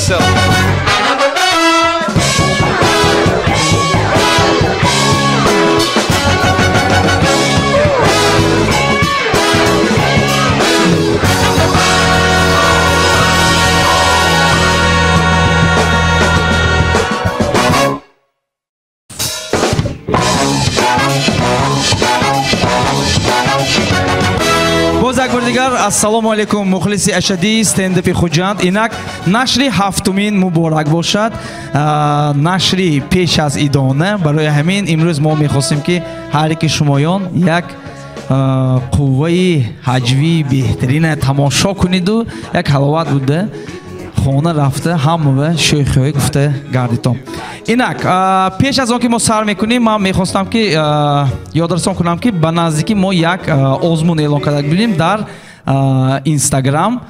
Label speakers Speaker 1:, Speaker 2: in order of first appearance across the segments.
Speaker 1: yourself.
Speaker 2: Боз як бор дигар ассалому алайкум мухлиси ашадии стендапи Хуҷанд. Инак нашри ҳафтумин муборак бошад. Нашри пеш аз идона. Барои ҳамин имрӯз мо мехостем, ки ҳар яки шумоён як қувваи ҳаҷвии беҳтарина тамошо куниду як ҳаловат буда хона рафта ҳамава шӯхиҳое гуфта гардитон. Инак пеш аз он ки мо сар мекунем, ман мехостам ки ёдрасон кунам, ки ба наздикӣ мо як озмун эълон карда будем дар Инстаграм,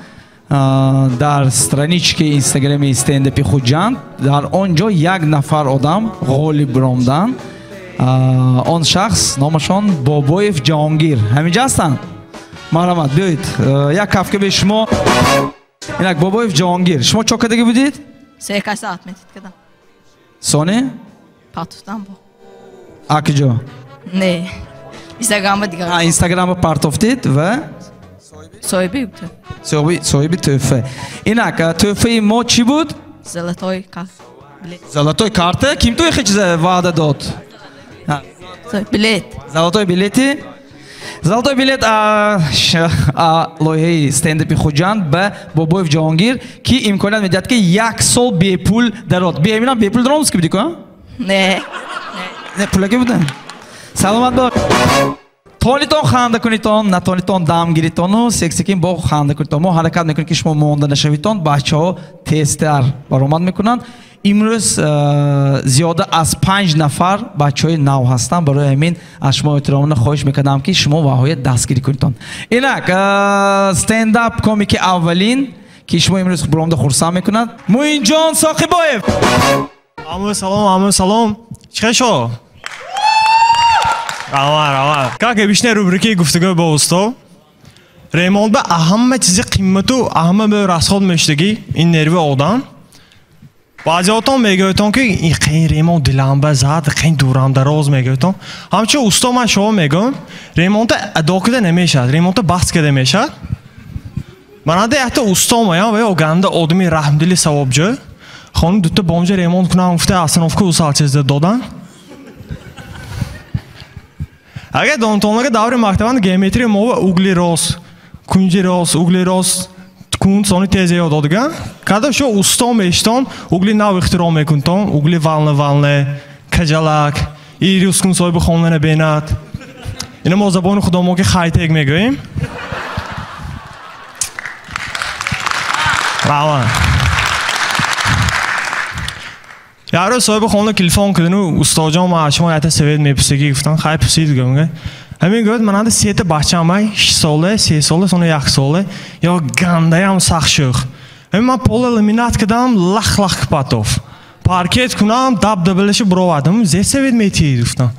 Speaker 2: дар страничкаи Инстаграми стендапи Хуҷанд. Дар он ҷо як нафар одам ғолиб баромдан. Он шахс номашон Бобоев Ҷаҳонгир. Ҳаминҷа ҳастанд? Марҳамат, биёед як кафка бе шумо. Инак Бобоев Ҷаҳонгир, шумо чо кардагӣ будед?
Speaker 3: Се каса отметить кардам.
Speaker 2: Сони?
Speaker 3: Партофтам бо.
Speaker 2: А куҷо?
Speaker 3: Не, Инстаграма дигар.
Speaker 2: А, Инстаграма партофтед ва?
Speaker 3: Соҳиби тӯҳфа.
Speaker 2: Соҳиби тӯҳфа. Инак тӯҳфаи мо чӣ буд?
Speaker 3: Золотой карта.
Speaker 2: Золотой карта? Ким ту чиза ваъда дод?
Speaker 3: Билет.
Speaker 2: Золотой билети? Золотой билет лоиҳаи стендапи Хуҷанд ба Бобоев Ҷаҳонгир, ки имконият медиҳад, ки як сол бепул дарод. Беаминам бепул даромадиз ки будику?
Speaker 3: Не.
Speaker 2: Не, пулаки буда? Саломат бош. Тонитон ханда кунитон, натонитон дам гиритону сексикин бо ханда кунитон. Мо ҳаракат мекунем, ки шумо монда нашавитон. Бачаҳо тезтар баромад мекунанд. Имрӯз зиёда аз 5 нафар бачаҳои нав ҳастанд. Барои ҳамин аз шумо эҳтиромона хоҳиш мекардам, ки шумо ваҳоя дастгирӣ кунитон. Инак стендап комики аввалин, ки шумо имрӯз баромада хурсанд мекунад, Муинҷон Соқибоев.
Speaker 4: Аму салом, аму салом. Чӣ шо? Раван, раван. Как обычно рубрикаи гуфтугӯ бо усто. Ремонт ба ҳама чизи қимату ҳама ба расход мешудагӣ ин нерви одам. Баъзеотон мегӯятон, ки ин қин ремонт диламба зад, қин дурамдароз мегӯятон. Ҳамчун усто ман шумо мегӯям, ремонта адо карда намешавад, ремонта баҳс карда мешавад. Мананда якта усто моям ва ё ганда одами раҳмдили савобҷӯ. Хонум дута бомҷа ремонт кунам гуфта остановка усал чизда додан. Агар донтонлага даври мактабанд геометрия мова угли рост, кунҷи рост, угли рост, кунҷ сони тез ёд додаган. Када шо усто мештон, угли нав ихтироъ мекунтон, угли вална валне, каҷалак, ирус кун соҳиби хонана бенад. Ина мо забони худомо ки хайтек мегӯем. Раван. Як рӯз соҳиби хона телефон кардину, устоҷон, ман аз шумо якта совет мепурсагӣ гуфтам. Хай, пурсид, гуфтам. Ҳамин гуфт, мананда сета бачаам ай, 6 сола, 3 сола, сони 1 сола, ё гандаям сахт шӯх. Ҳамин ман пола ламинат кардам, лах-лах патоф. Паркет кунам, дабдабалаши буровардам. Зе совет метиҳед, гуфтам.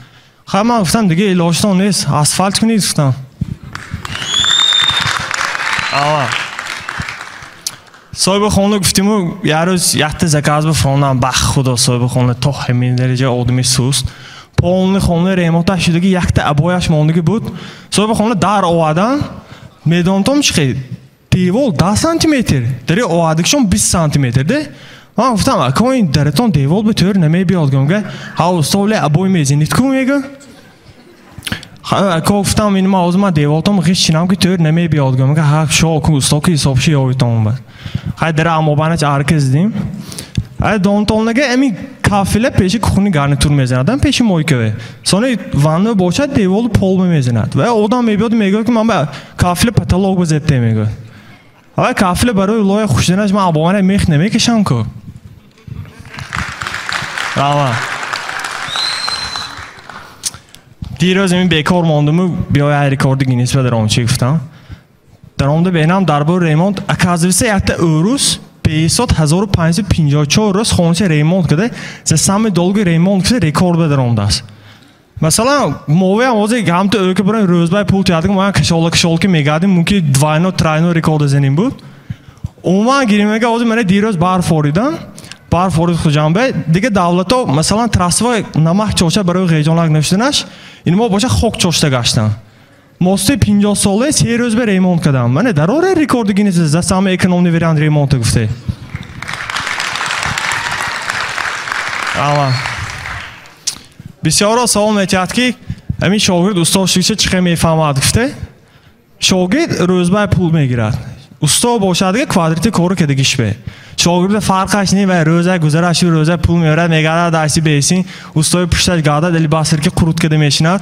Speaker 4: Хай, ман гуфтам, дига илоҷтон нест, асфалт кунед, гуфтам. Ава. Соҳиби хона гуфтиму, як рӯз якта заказ бифронам, бах худо, соҳиби хона то ҳамин дараҷа одами суст. Полни хона ремонташ шудаги, якта обояш мондагӣ буд. Соҳиби хона дар овардан, медонтом чӣ хел, девол 10 сантиметр, дари овардагишон 20 сантиметр де. Ман гуфтам, ако ин даратон девол ба тӯр намебиёд, гуфтам, ҳа усто, ле обой мезанед ку, мегӯ. Ако гуфтам, ин ман ҳозир ман деволтон ғиш чинам, ки тӯр намебиёд, гуфтам, ҳа шо ку усто, ки ҳисобши ёвитон бад. Хай дара амобанач арка зидим. Ай донтонлага эми кафела пеши кухни гарнитур мезанад, пеши мойкаве. Сони ванна бошад, деволу пол мезанад. Ва одам мебиёд, мегӯяд, ки ман ба кафела потолок бизетте, мегӯяд. Ва кафела барои лоя хушданаш ман абована мех намекашам ку. Рава. Дирӯз эми бекор мондуму, биёй рекорди Гиннес ба даром чи гуфтам. Даромда бенам дар бораи ремонт, оказывается, якта ӯрус 50554 рӯз хонаша ремонт карда, за самый долгий ремонт карда рекорд ба даромдааст. Масалан, мовеам ҳозир ҳамта ӯка барои рӯзбай пул тиядагам, ман кашола кашолки мегардим, мумкин двойно, тройно рекорд занем буд. Умуман гиримега ҳозир мана дирӯз барф оридам. Барф орид Хуҷандбе. Дига давлато, масалан, трассавой намак чоша барои ғеҷонак нашуданаш, инмо боша хок чошта гаштан. Мости 50 соле се рӯз бе ремонт кардам. Мана дарора рекорди Гиннес за самый экономный вариант ремонта гуфте. Ама. Бисёро савол метиҳад ки ҳамин шогирд усто шигиша чӣ хел мефаҳмад гуфте. Шогирд рӯзбай пул мегирад. Усто бошад дига квадрати кору кардагиш бе. Шогирда фарқаш не ва рӯза гузараш рӯза пул меорад, мегардад дасти бесин, устои пушташ гардад, дили басир ки қурут карда мешинад.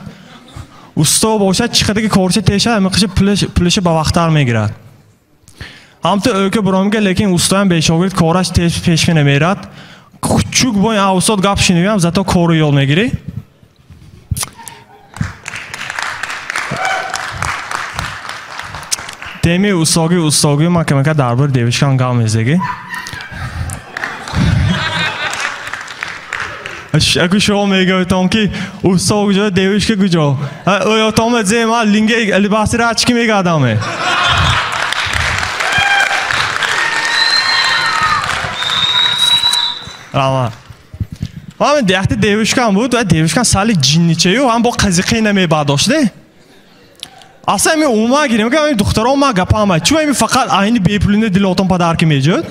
Speaker 4: Усто бошад чӣ қадаги корча тешад, ҳамин қиша пулиша ба вақттар мегирад. Ҳамту ӯка буромга, лекин устоям бешогирд кораш тез пеш намерад. Кучук бо ин устод гап шинавиам, зато кору ёд мегирӣ. Теми устогӣ ман камака дар бори девишкам гап мезагӣ. Аку шумо мегӯятон ки усто куҷо, девишка куҷо? Оётон зе ман линге либасира чӣ мегардам? Рама. Ман якта девишкам буд ва девишкам сали ҷинничаю ҳам бо қазиқе намебардошт. Аслан ами умуман гирем, ки ами духтарон ма гапам ай. Чун ами фақат айни бепулине дилотон падарки меҷӯд?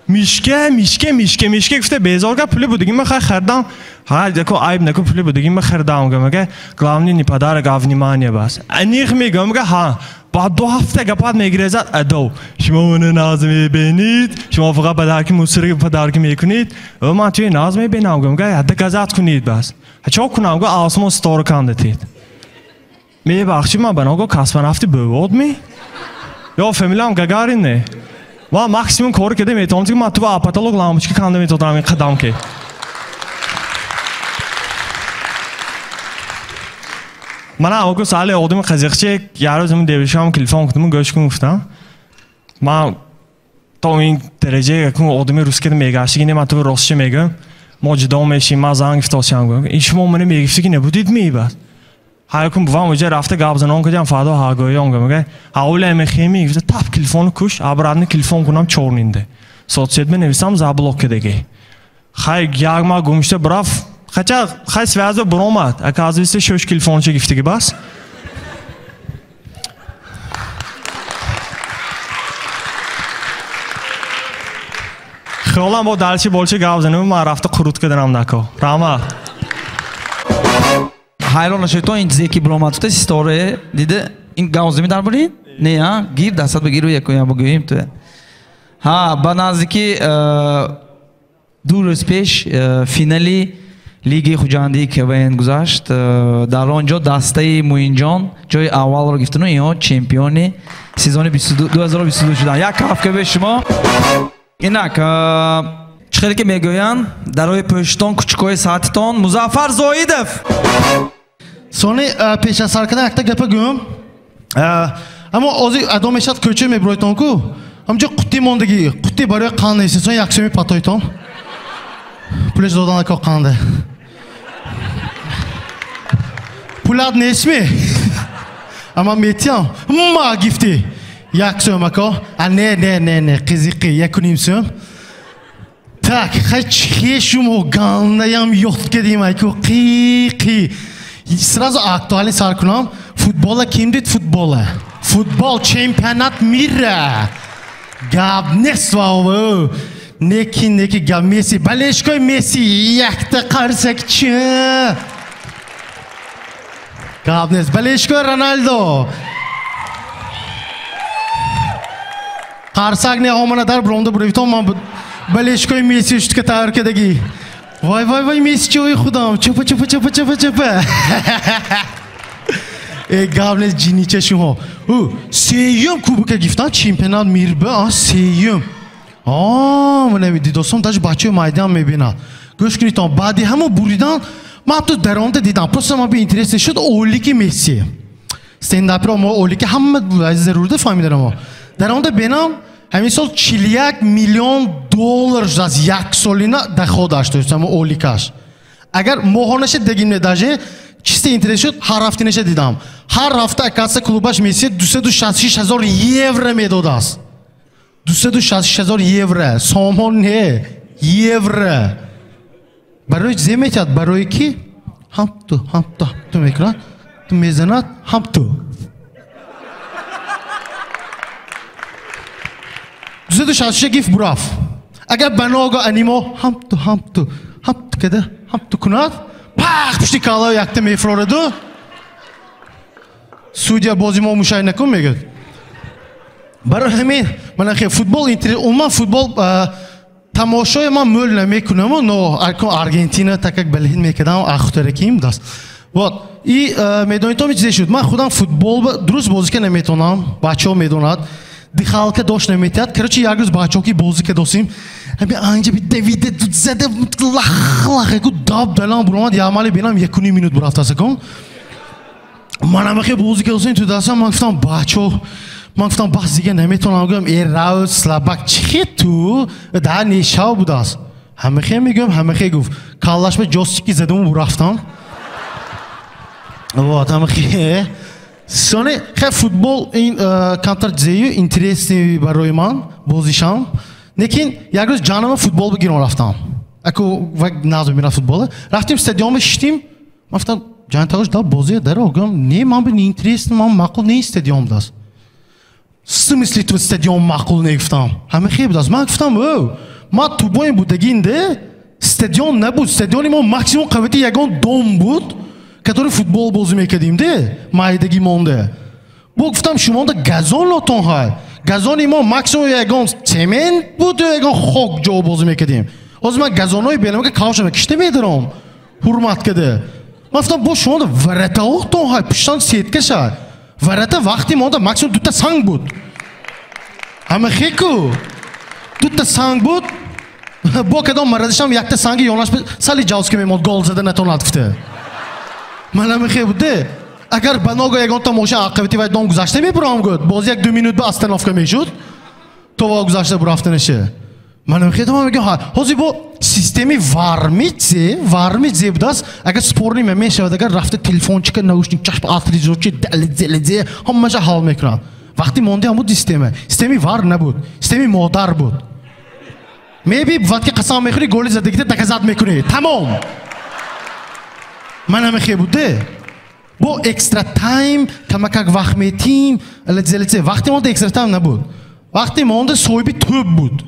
Speaker 4: Мишке, мишке, мишке, мишке гуфта безор га пули будиги ма хай хардам. Ҳа, деко айб наку пули будиги ма хардам га мага. Главный не подарок, а внимание бас. Аниқ мегӯям га ҳа. Баъд ду ҳафта гапат мегирезад адо. Шумо мана наз мебинед, шумо фақат подарки мусири подарки мекунед. Ва ман туи наз мебинам гам га, доказать кунед бас. Ҳа чо кунам га осмон ситора канда тед. Мебахшид ман ба ногоҳ космонавти бовод ми? Ё фамилиям Гагарин не? Ман максимум кор карда метавонам, ки ман ту ба патолог лампочка канда метавонам ин қадам ки. Мана оку сали одами қазиқчи як рӯз ҳамин девишам телефон кардам, гӯш кун гуфтам. Ман то ин дараҷа якун одами рус карда мегаштиги не, ман ту ростчи мегӯям. Мо ҷудо мешим, ман занг гифтосиам гӯям. Ин шумо мана мегифти ки набудид мебад. Ҳар кун бувам уҷа рафта гап занон кардам, фардо ҳаргоён гӯям. Мега, ҳавле мехеми, гуфта тап телефону куш, обратно телефон кунам чорнинде. Соцсет менависам заблок кардагӣ. Хай як ма гумшта браф, хотя хай связь буромад. Оказывается, шош телефонча гифтиги бас. Хиёлам бо далчи болчи гап занем, ман рафта қурут карданам нако. Раҳмат.
Speaker 2: Ҳайрон нашавед, ин чизе ки буромад гуфта ситора дида, ин гавзими дар бори? Не, а? Гир дастат бигиру якоям бигӯем ту. Ҳа, ба наздики ду рӯз пеш финали Лигаи Хуҷандии КВН гузашт. Дар он ҷо дастаи Муинҷон ҷои аввалро гирифтану инҳо чемпиони сезони 2022 шуданд. Як кафка бе шумо. Инак, чӣ хеле ки мегӯянд, дар роҳи пӯшитон кучукҳои саатитон Музаффар Зоидов.
Speaker 1: Сони пеш аз сар кардан якта гапа гӯям. Аммо ҳозир адо мешавад кӯча мебиройтон ку, ҳамҷо қутти мондагӣ, қутти барои қанд нест, сон як сӯми патойтон. Пулаш додан ако қанде. Пулат нестми? Ама метиям. Ма гифти. Як сӯм ако. А не, не, не, не, қизиқи, якуним сӯм. Так, хай чӣ шумо гандаям ёд кардем айку қи-қи. Сразу актуальный сар кунам. Футбола ким дид футбола? Футбол чемпионат мира. Гап нест ва. Неки неки гап Месси, балешкои Месси якта қарсакчи. Гап нест. Балешкои Роналдо. Қарсак не омана дар бромда буривтон ман балешкои Месси шутка тайёр кардагӣ. Вай вай вай Месси чои худам. Чапа чапа чапа чапа чапа. Э гап нест ҷиннича шумо. Ӯ сеюм кубока гирифтан чемпионат мирба, а сеюм. Мана дидосом даже бачаи майдан мебинад. Гӯш кунед, баъди ҳамо буридан ман ҳатто даромада дидам. Просто ман би интерес шуд олики Месси. Стендапро мо олики ҳама зарурда фаҳмидарам мо. Даромада бинам ҳамин сол 41 миллион доллар шуд аз як солина доходаш, то есть ҳамо оликаш. Агар моҳонаша дагим не даже чисто интерес шуд, ҳар ҳафтинаша дидам. Ҳар ҳафта акаса клубаш Месси 266 ҳазор евро медодааст. 266 000 евро. Сомон не, евро. Барои зе метиҳад, барои ки ҳам ту, ҳам ту, ту мекунад, ту мезанад, ҳам ту. 266 гифт бурафт. Агар ба ногоҳ анимо ҳам ту, ҳам ту, ҳам ту када, ҳам ту кунад, пах пушти каллаи якта мефрораду. Судья бози мо мушай накун мегӯяд. Барои ҳамин мана хе футбол умуман футбол тамошои ман мӯл намекунаму, но Аргентина так как балин мекардам, ахтараким даст. Вот. И медонед то чизе шуд. Ман худам футбол дуруст бозӣ наметонам, бачаҳо медонад. Дихалка дошт наметиҳад. Короче, як рӯз бачаҳо ки бозӣ кардосим, ҳамин анҷа би давида зада лах лах яку даб далам буромад, ямали бинам 1.5 минут бурафтасакон. Ман ҳамахе бозӣ кардосим ту дастам, ман гуфтам бачаҳо, ман гуфтам бас дига наметонам, гӯям э рав слабак чихе ту дар нешав будааст. Ҳамахе мегӯям, ҳамахе гуфт. Каллаш ба ҷостики задаму бурафтам. Вот ҳамахе. Сони хе футбол ин камтар зею интересный барои ман бозишам. Лекин як рӯз ҷанама футбол бигирон рафтам. Аку вак назм мерафт футбола. Рафтим стадион шиштим. Ман гуфтам ҷан тағош да бозия даро. Гӯям не, ман бе неинтересный, ман маъқул не стадион даст. В смысле ту стадион маъқул не гуфтам. Ҳама хе будаст. Ман гуфтам о, ман тубоим будагинде стадион набуд. Стадиони мо максимум қавати ягон дом буд, который футбол бозӣ мекардим де, майдагӣ монде. Бо гуфтам шумонда газон лотон ҳай. Газони мо максимум ягон цемент буд ё ягон хок ҷо бозӣ мекардим. Ҳозир ман газонҳои беламага кавшама кишта медаром. Ҳурмат када. Ман гуфтам бо шумонда варатаотон ҳай, пуштан сетка шай. Варата вақти монда максимум дута санг буд. Ҳама хеку. Дута санг буд. Бо кадом маразишам якта санги ёнаш сали ҷавзка мемонд, гол зада натонад гуфта. Ман ҳама буде. Агар ба ногоҳ ягон мошин ақибати вай дом гузашта мебурам гуд, боз 1-2 минут ба остановка мешуд, то ва гузашта бурафтанаша. Ман ҳама хедам мегӯям, ҳозир бо системи вармизе будааст, агар спорни мешавад, агар рафта телефончика, наушник, чашм атризочи, далзелзе, ҳамаша ҳал мекунад. Вақти монди ҳам буд система. Системи вар набуд, системи модар буд. Меби вақти қасам мехӯри, голи задагита доказат мекунӣ. Тамом. Ман ҳама хе буде. Бо экстра тайм, камакак вақт метим, лзе. Вақти монда экстра тайм набуд. Вақти монда соҳиби тӯб буд.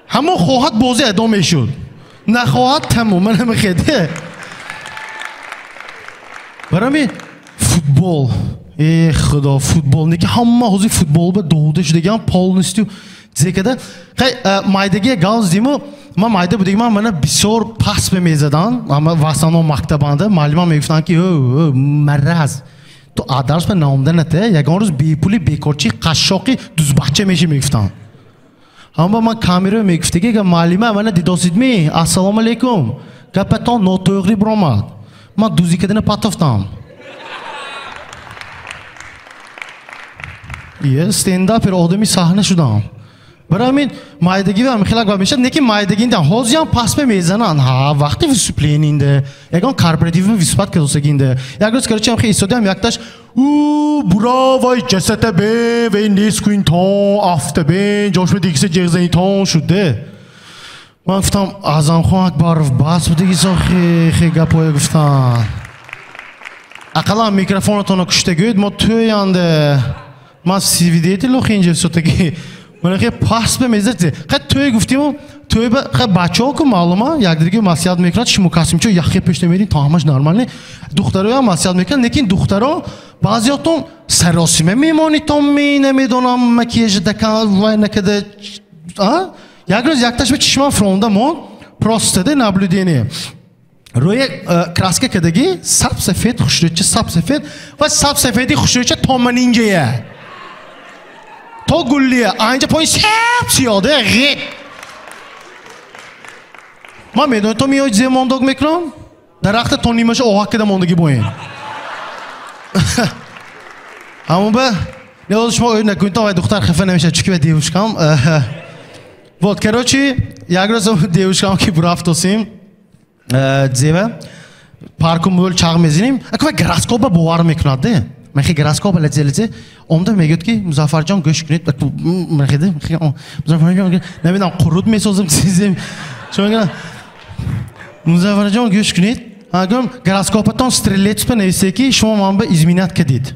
Speaker 1: Ҳамон хоҳад бозӣ адо мешуд. Нахоҳад тамом. Ман ҳама хе де. Барои футбол. Э худо, футбол. Неки ҳама ҳозир футбол ба дода шудаган полностью зекада. Хай майдагия гавз диму, ман майда будагӣ, ман мана бисёр пас мезадан, ама в основном мактабанда муаллимам мегуфтанд ки маразм, ту дарс ба наомда нате, ягон рӯз бепули бекорчи қашшоқи дузбача меши мегуфтанд. Ҳама ман камера мегуфтаги, ага муаллима мана дидосидми, ассалому алайкум, гапатон нотоғри биромад, ман дузӣ кардана патофтам. Е стендапер одами саҳна шудам. Барои ҳамин майдагӣ ҳам хеле гап мешавад, не ки майдагинда ҳозир ҳам пас мезананд. Ҳа, вақти выступлениинда, ягон корпоратив выступат кардосагинда. Як рӯз короче ҳам хеле истодиам, якташ у бура вай ҷасата бе вай нескуин то афта бе ҷошма дигиса ҷеғзани то шуд де. Ман гуфтам Аъзамхон Акбаров бас будагисон хе хе гапҳое гуфтанд. Ақаллан микрофонатонро кушта гӯед, мо тӯянде. Ман свидетель охи инҷа всё-таки. Ман хе пас мезад. Хе тӯй гуфтиму, тӯй ба хе бачаҳо ку маълума, якдига маслиҳат мекунад, шумо касимчо яхе пеш намедин, то ҳамаш нормалне. Духтароям маслиҳат мекунад, лекин духтаро баъзеҳотон саросима мемонитон, ми намедонам макияж дака вай накада. А? Як рӯз якташ ба чишмам фронда монд, просто де наблюдение. Рӯи краска кадаги саб сафед хушрӯча, саб сафед ва саб сафеди хушрӯча то манинҷая. То гуллия, анҷа поин саб сиёде, ғит. Ман медонам то меояд зе мондог мекунам, дарахта то нимаша оҳак када мондагӣ боин. Ҳамон ба не ҳозир шумо ӯй накунед, вай духтар хафа намешавад, чунки вай девушкам. Вот, короче, як рӯз девушкам ки бурафтосим, зева парку мӯл чағ мезанем, аку вай гороскопа бовар мекунад, де. Ман хе гороскопа лезе лезе, Омда мегӯяд ки Музаффарҷон гӯш кунед. Музаффарҷон намедонам қурут месозам чизем. Чун Музаффарҷон гӯш кунед. Гӯям гороскопатон стрелец ба нависе ки шумо ман ба изменять кардед.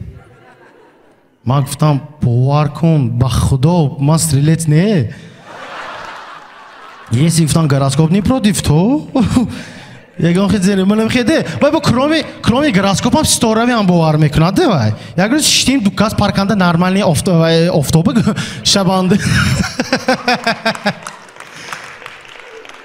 Speaker 1: Ман гуфтам бовар кун ба худо ман стрелец не. Если гуфтам гороскоп не против то. Ягон хел зере манам хеде. Вай бо кроме гороскопам ситорави ҳам бовар мекунад вай. Як рӯз шиштем ду кас парканда нормальный офтоба шабанда.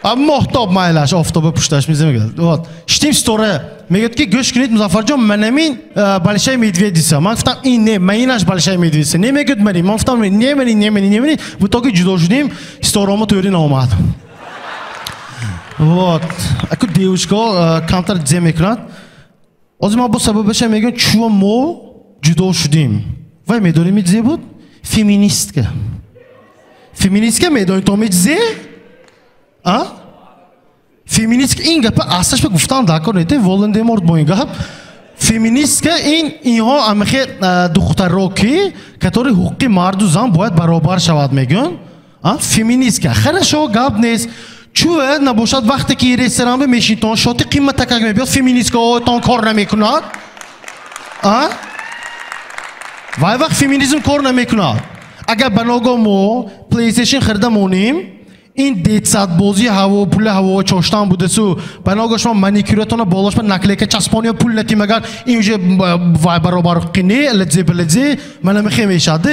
Speaker 1: А моҳтоб майлаш офтоба пушташ мезанад. Вот. Шиштем ситора. Мегӯяд ки гӯш кунед Музаффарҷон манамин большая медведица. Ман гуфтам ин не, манинаш большая медведица. Не мегӯяд мани. Ман гуфтам не мани, не мани, не мани. В итоге ҷудо шудем, ситорамо тӯри наомад. Вот. Аку девушка камтар зе мекунад. Ҳозир ман бо сабабаша мегӯям чӯ мо ҷудо шудем. Вай медонем зе буд? Феминистка. Феминистка медонед то зе? А? Феминистка ин гапа аслаш ба гуфтан дакор нете Волан-де-Морт бо ин гап. Феминистка ин инҳо амихе духтаро ки которые ҳуқуқи марду зан бояд баробар шавад мегӯянд. А? Феминистка. Хорошо, гап нест. Чӯ набошад вақте ки ресторан мешинтон шоти қимматакак мебиёд феминисткаотон кор намекунад? А? Вай вақт феминизм кор намекунад. Агар ба ногоҳ мо PlayStation харида монем, ин детсадбозии ҳаво пули ҳаво чоштан будасу ба ногоҳ шумо маникюратона болош ба наклейка часпониё пул натим агар ин уже вай баробар ҳуқуқи не лазе ба лазе мана мехе мешад.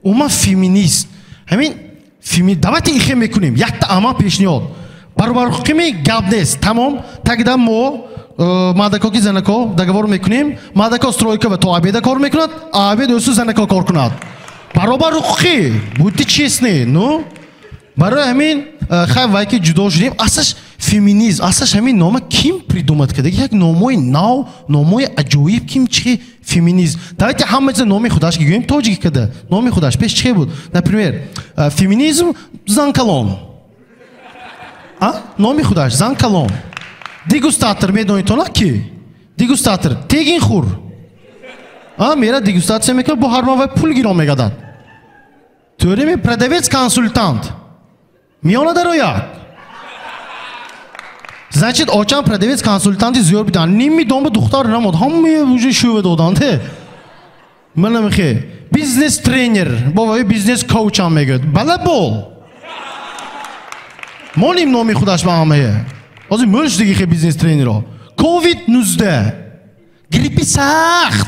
Speaker 1: Умуман феминист. Ҳамин давайте ихе мекунем. Якта амал пешниҳод. Баробар ҳуқуқи гап нест. Тамом. Тогда мо мадако ки занако договор мекунем. Мадако стройка ва то обеда кор мекунад, а обед ӯсу занако кор кунад. Баробар ҳуқуқи. Будьте честны. Ну, барои ҳамин хай вай ки ҷудо шудем. Аслаш феминизм, аслаш ҳамин нома ким придумад карда? Як номои нав, номои аҷоиб ким чи феминизм. Давайте ҳама чиза номи худаш гӯем тоҷикӣ карда. Номи худаш пеш чи буд? Например, феминизм занкалон. А? Номи худаш занкалон. Дегустатор медонед она ки? Дегустатор тегин хур. А мера дегустатсия мекунад бо ҳар вай пул гирон мегардад. Тӯреми продавец консультант. Миёна дарояд. Значит, очам продавец консультанти зиёд бидан. Ними дом ба духтар намод. Ҳамаи уже шӯва доданд. Мана мехе. Бизнес тренер, бо вай бизнес коуч ҳам мегӯяд. Балабол. Моним номи худаш ба ҳамае. Ҳозир мӯш диги хе бизнес тренеро. Ковид-19. Гриппи сахт.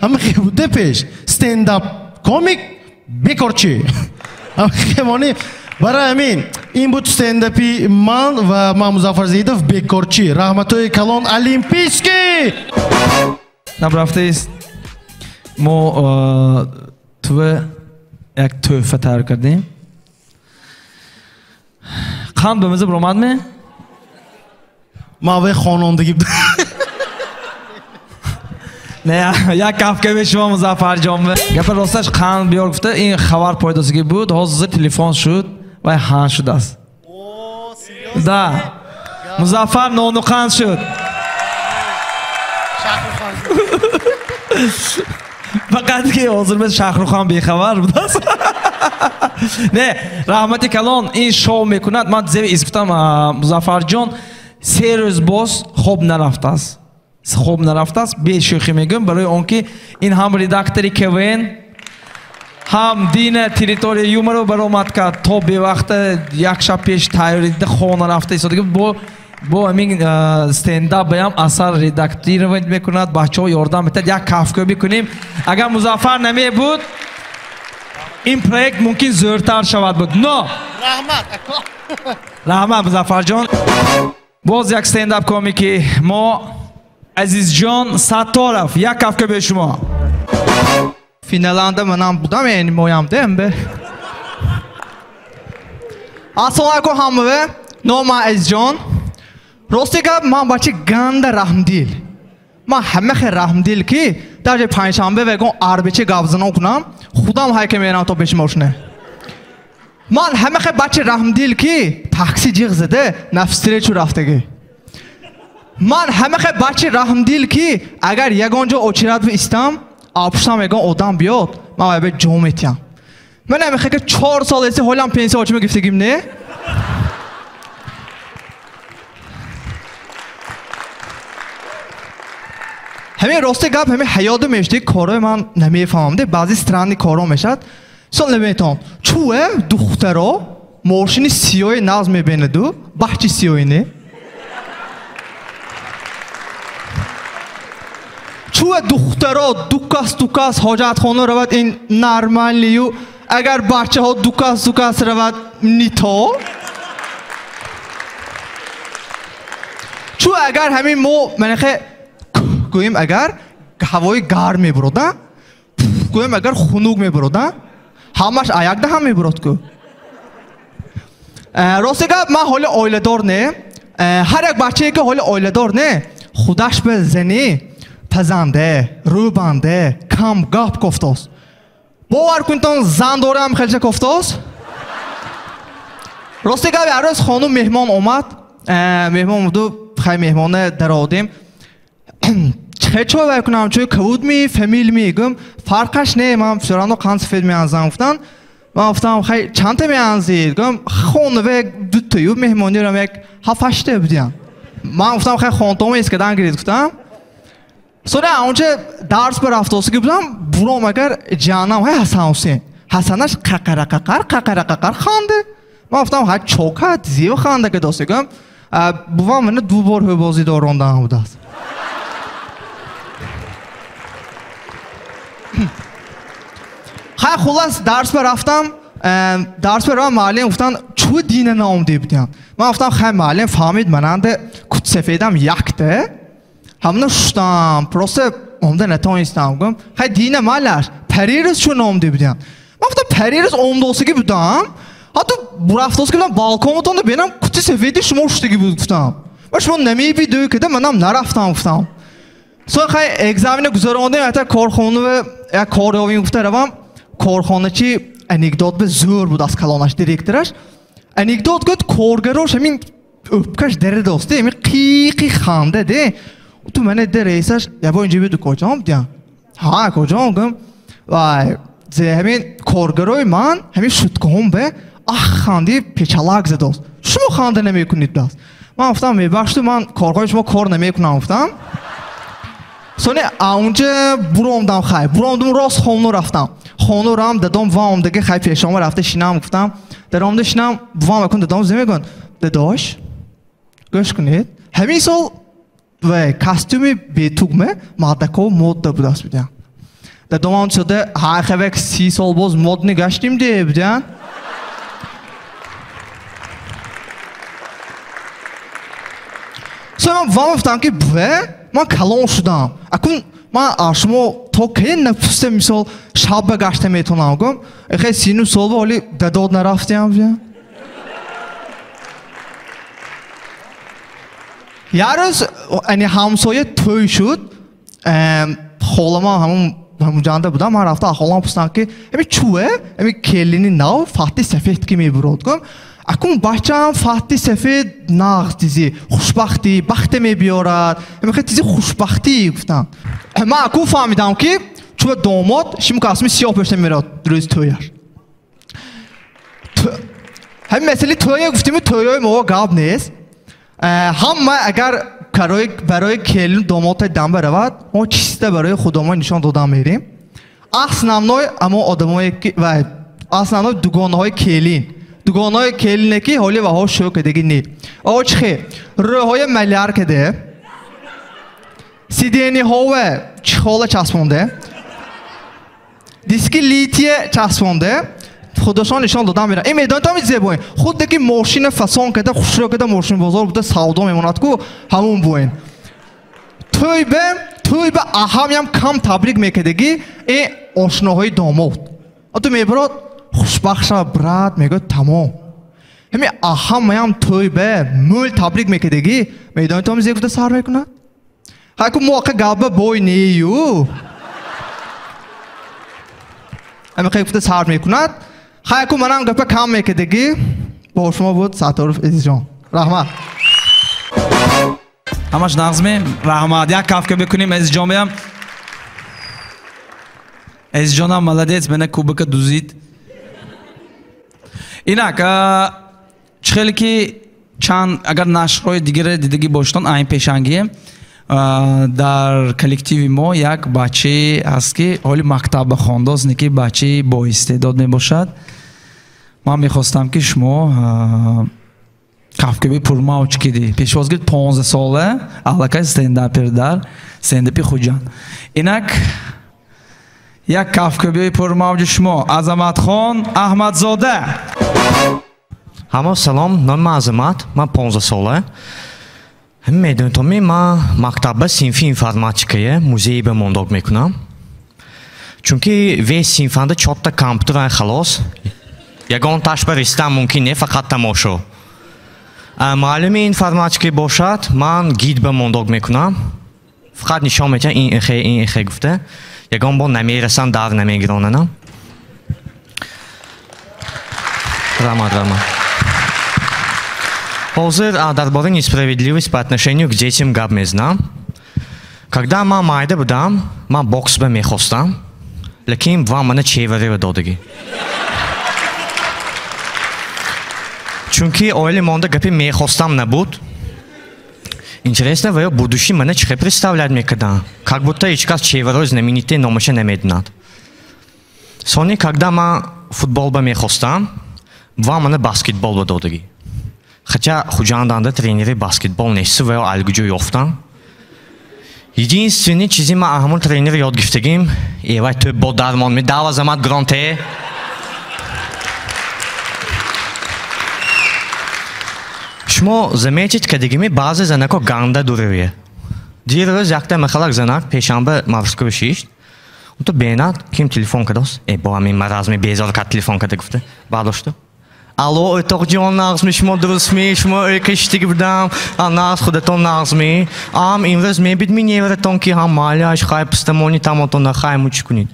Speaker 1: Ҳама хе буде пеш. Стендап комик бекорчи. Ҳама хе моним. Барои ҳамин ин буд стендапи ман ва ман Музаффар Зеидов бекорчи. Раҳматои калон Олимпийский.
Speaker 2: Набрафтаист мо тува як тӯҳфа тайёр кардем. Қанд ба миза биромадме?
Speaker 1: Ман вай хонондагӣ.
Speaker 2: Не, як кафка шумо Музаффарҷон. Гапа росташ қанд биёр гуфта ин хабар пайдосагӣ буд. Ҳозир телефон шуд. Вай хан шудааст. Да. Музаффар нону қанд шуд. Фақат ки ҳозир biz Шахрухан бехабар будааст. Не, раҳмати калон ин шоу мекунад. Ман зеви из гуфтам Музаффарҷон се рӯз боз хоб нарафтааст. Хоб нарафтааст. Бешӯхӣ мегӯям барои он ки ин ҳам редактори КВН ҳам дина территория юморо баромад кард то бевақта як шаб пеш тайёрида хона рафта истода бо ҳамин стендап баям асар редактировать мекунад, бачаҳо ёрдам метад. Як кафкӯбӣ кунем. Агар Музаффар намебуд ин проект мумкин зӯртар шавад буд. Но
Speaker 1: раҳмат,
Speaker 2: раҳмат Музаффарҷон. Боз як стендап комики мо Азизҷон Сатторов. Як кафкӯбии шумо.
Speaker 5: Финаланда манам будам, яъне моям дембе. Ассалому алайкум ҳаммаве. Ном ман Азизҷон. Рости гап ман бачи ганда раҳмдил. Ман ҳама хел раҳмдил ки даже панҷшанбе вегон арбичи гап занон кунам, худам ҳайка мерам то пеши мошина. Ман ҳама хел бачи раҳмдил ки такси ҷиғ зада навстречу рафтагӣ. Ман ҳама хел бачи раҳмдил ки агар ягон ҷо очират истам, Апуштам мегӯям одам биёд, ман вай ба ҷо метиҳам. Ман намехоҳам ки 4 сол эси ҳолам пенсия очима гирифтагим не? Ҳамин рости гап, ҳамин ҳаётда мешуди корҳои ман намефаҳмам, баъзе странни корҳо мешавад. Мисол наметавонам. Чӯе духтаро мошини сиёҳи нағз мебинаду, бахчи сиёҳи не? Чӯе духтаро дукас ҳоҷатхона равад ин нормалию, агар бачаҳо дукас равад не то? Чӯ агар ҳамин мо манахе гӯем агар ҳавои гарм мебурод, гӯем агар хунук мебурод, ҳамаш аякда ҳам мебурод ку. Рости гап, ман ҳоли оиладор не. Ҳар як бачае ки ҳоли оиладор не, худаш ба зани пазанде, рӯбанде, кам гап кофтост. Бовар кунтон, зан дорам хелча кофтост. Рости гап, ҳар рӯз хонум меҳмон омад. Меҳмон буду, хай меҳмоне даровардем. Чӣ чой вай кунам, чой кавуд ми, фамил ми, гум фарқаш не, ман всё равно қанд сафед меанзам гуфтан. Ман гуфтам хай чандта меанзид, гум хонаве дутаю меҳмонирам як 7-8 будиям. Ман гуфтам хай хонтома эскадан гирид гуфтам. Соня онча дарс ба рафтосиги будам, буром агар ҷанам хай Ҳасан Ҳусейн. Ҳасанаш қақара қақара ханде. Ман гуфтам хай чокат зиё ханда ки доси гум. Бувам мана ду бор ҳӯбозӣ дорондаам будааст. Хай хулас дарс ба рафтам, дарс ба равам муаллим гуфтанд чӯ дина наомдӣ будиям. Ман гуфтам хай муаллим фаҳмид мананде кут сафедам якте. Ҳамна шуштам, просто омда натонистам гум. Хай дина малаш, парирӯз чӯ наомдӣ будиям. Ман гуфтам парирӯз омдосигӣ будам. Ҳатто бурафтосигӣ будам балконатонда бинам кути сафеди шумо шуштагӣ буд гуфтам. Ва шумо намебидӯ кида манам нарафтам гуфтам. Соң хай экзамена гузарондем, ҳатто корхона як кор ёвим гуфта равам. Корхоначи анекдот ба зӯр буд аз калонаш директораш. Анекдот гуфт коргарош ҳамин ӯпкаш дари досте, ҳамин қиқи ханда де. Ту мана де раисаш ябо инҷа биду коҷам диям. Ҳа коҷам гум. Вай, зе ҳамин коргарои ман ҳамин шуткаҳом бе ах ханди печалак задост. Шумо ханда намекунед даст. Ман гуфтам мебахшед, ман корҳои шумо кор намекунам гуфтам. Сони аунҷа буромдам хай. Буромдум рост хона рафтам. Хона рам дадом вам дига хай пешома рафта шинам гуфтам. Даромда шинам бувам акун дадом зе мегӯянд. Дадош, гӯш кунед. Ҳамин сол ва костюми бетугме мардакҳо модда будаст будиям. Дадомам шуда ҳар хавак 30 сол боз модни гаштим де будиям. Сони ман бувам гуфтам ки буве ман калон шудам. Акун ман шумо то кай нафуста мисол шаб ба гашта метавонам гум. Хай 30 сол ба ҳоли дадод нарафтиям будиям. Як рӯз ани ҳамсоя тӯй шуд. Холама ҳамун ҷанда будам. Ман рафта холам пурсидам ки ҳамин чӯе ҳамин келини нав фатти сафед ки мебурод гум. Акун бачаам фатти сафед нағз тизи хушбахтӣ бахте мебиёрад. Ҳамин хел тизи хушбахтӣ гуфтам. Ман акун фаҳмидам ки чӯе домод шиму касми сиёҳ пӯшта мерод рӯзи тӯяш. Ҳамин масъалаи тӯя гуфтиму тӯёи мо гап нест. Ҳама агар барои келин домодта дам баравад, мо чиста барои худомон нишон додан мерем. Основной амо одамое ки ва основной дугонаҳои келин. Дугонаҳои келине ки ҳоли ваҳо шӯ кардагӣ не. О чӣ хел? Рӯҳои маляр каде, сидениҳове чиҳола часпонде, диски литие часпонде, худашон нишон додан меранд. Ин медонед ҳамин зебоин. Худе ки мошина фасон карда, хушрӯ карда мошин бозор буда савдо мемонад ку ҳамун буин. Тӯйбе аҳамям кам табрик мекардагӣ ин ошноҳои домод. Ту мебарод хушбахт шава брат мегӯяд тамом. Ҳамин аҳамаям тӯйбе мӯл табрик мекардагӣ медонед ҳамин зеб гуфта сар мекунад? Ҳай ку мо ақа гапба бой нею. Ҳамин хел гуфта сар мекунад. Хай ку манам гапа кам мекардагӣ. Бо шумо буд Сатторов Азизҷон. Раҳмат.
Speaker 2: Ҳамаш нағзме? Раҳмат. Як кафка бикунем Азизҷон биям. Азизҷонам молодец, мана кубока дузид. Инак, чӣ хеле ки чанд агар нашрҳои дигаре дидагӣ бошедон, айн пешангие дар коллективи мо як бачае ҳаст, ки ҳоли мактабба хондост, не ки бачаи боистеъдод мебошад. Ман мехостам, ки шумо кафкӯби пурмавҷ кидӣ. Пешвоз гирифт 15 сола аллакай стендапер дар стендапи Хуҷанд. Инак як кафкӯбии пурмавҷи шумо Азаматхон Аҳмадзода.
Speaker 6: Ҳамо салом, номи ман Азамат, ман 15 сола. Медонед, ман мактабба синфи информатикая музей ба мондог мекунам. Чунки весь синфанда чорта компютер ай халос. Ягон таш ба ристан мумкин не, фақат тамошо. Муаллими информатика бошад, ман гид ба мондог мекунам. Фақат нишон медиҳам ин эхе, ин эхе гуфта. Ягон бор намерасам, дар намегиронанам. Рамад, рамад. Ҳозир дар бораи несправедливость по отношению к детям гап мезанам. Когда ман майда будам, ман бокс ба мехостам, лекин вам мана чеварева додагӣ. Чунки оили монда гапи мехостам набуд. Интересно, ва ё будущий мана чӣ хел представлять мекардам? Как будто ҳеҷ кас чеварои знаменитые номаша намедонад. Сони, когда ман футбол ба мехостам, вам мана баскетбол ба додагӣ. Хотя Хуҷанданда тренери баскетбол нест, ва ё алгуҷо ёфтам. Единственный чизи ман ҳамон тренер ёд гирифтагим, эвай тӯб бо дармон медав Азамат гронте. Шумо заметить кадигими баъзе занако ганда дурӯе. Дирӯз якта махалак занак пешанба маврскӯ шишт. Унто бенад ким телефон кардост? Э, бо ҳамин маразми безор кард телефон карда гуфта. Бардошту. Алло, отоқҷон, нағзми шумо дурустми? Шумо киштиги будам. Нағз худатон нағзми. Ам имрӯз мебид ми неваратон ки ҳам маляш хай пистамони тамотон хай мучи кунед.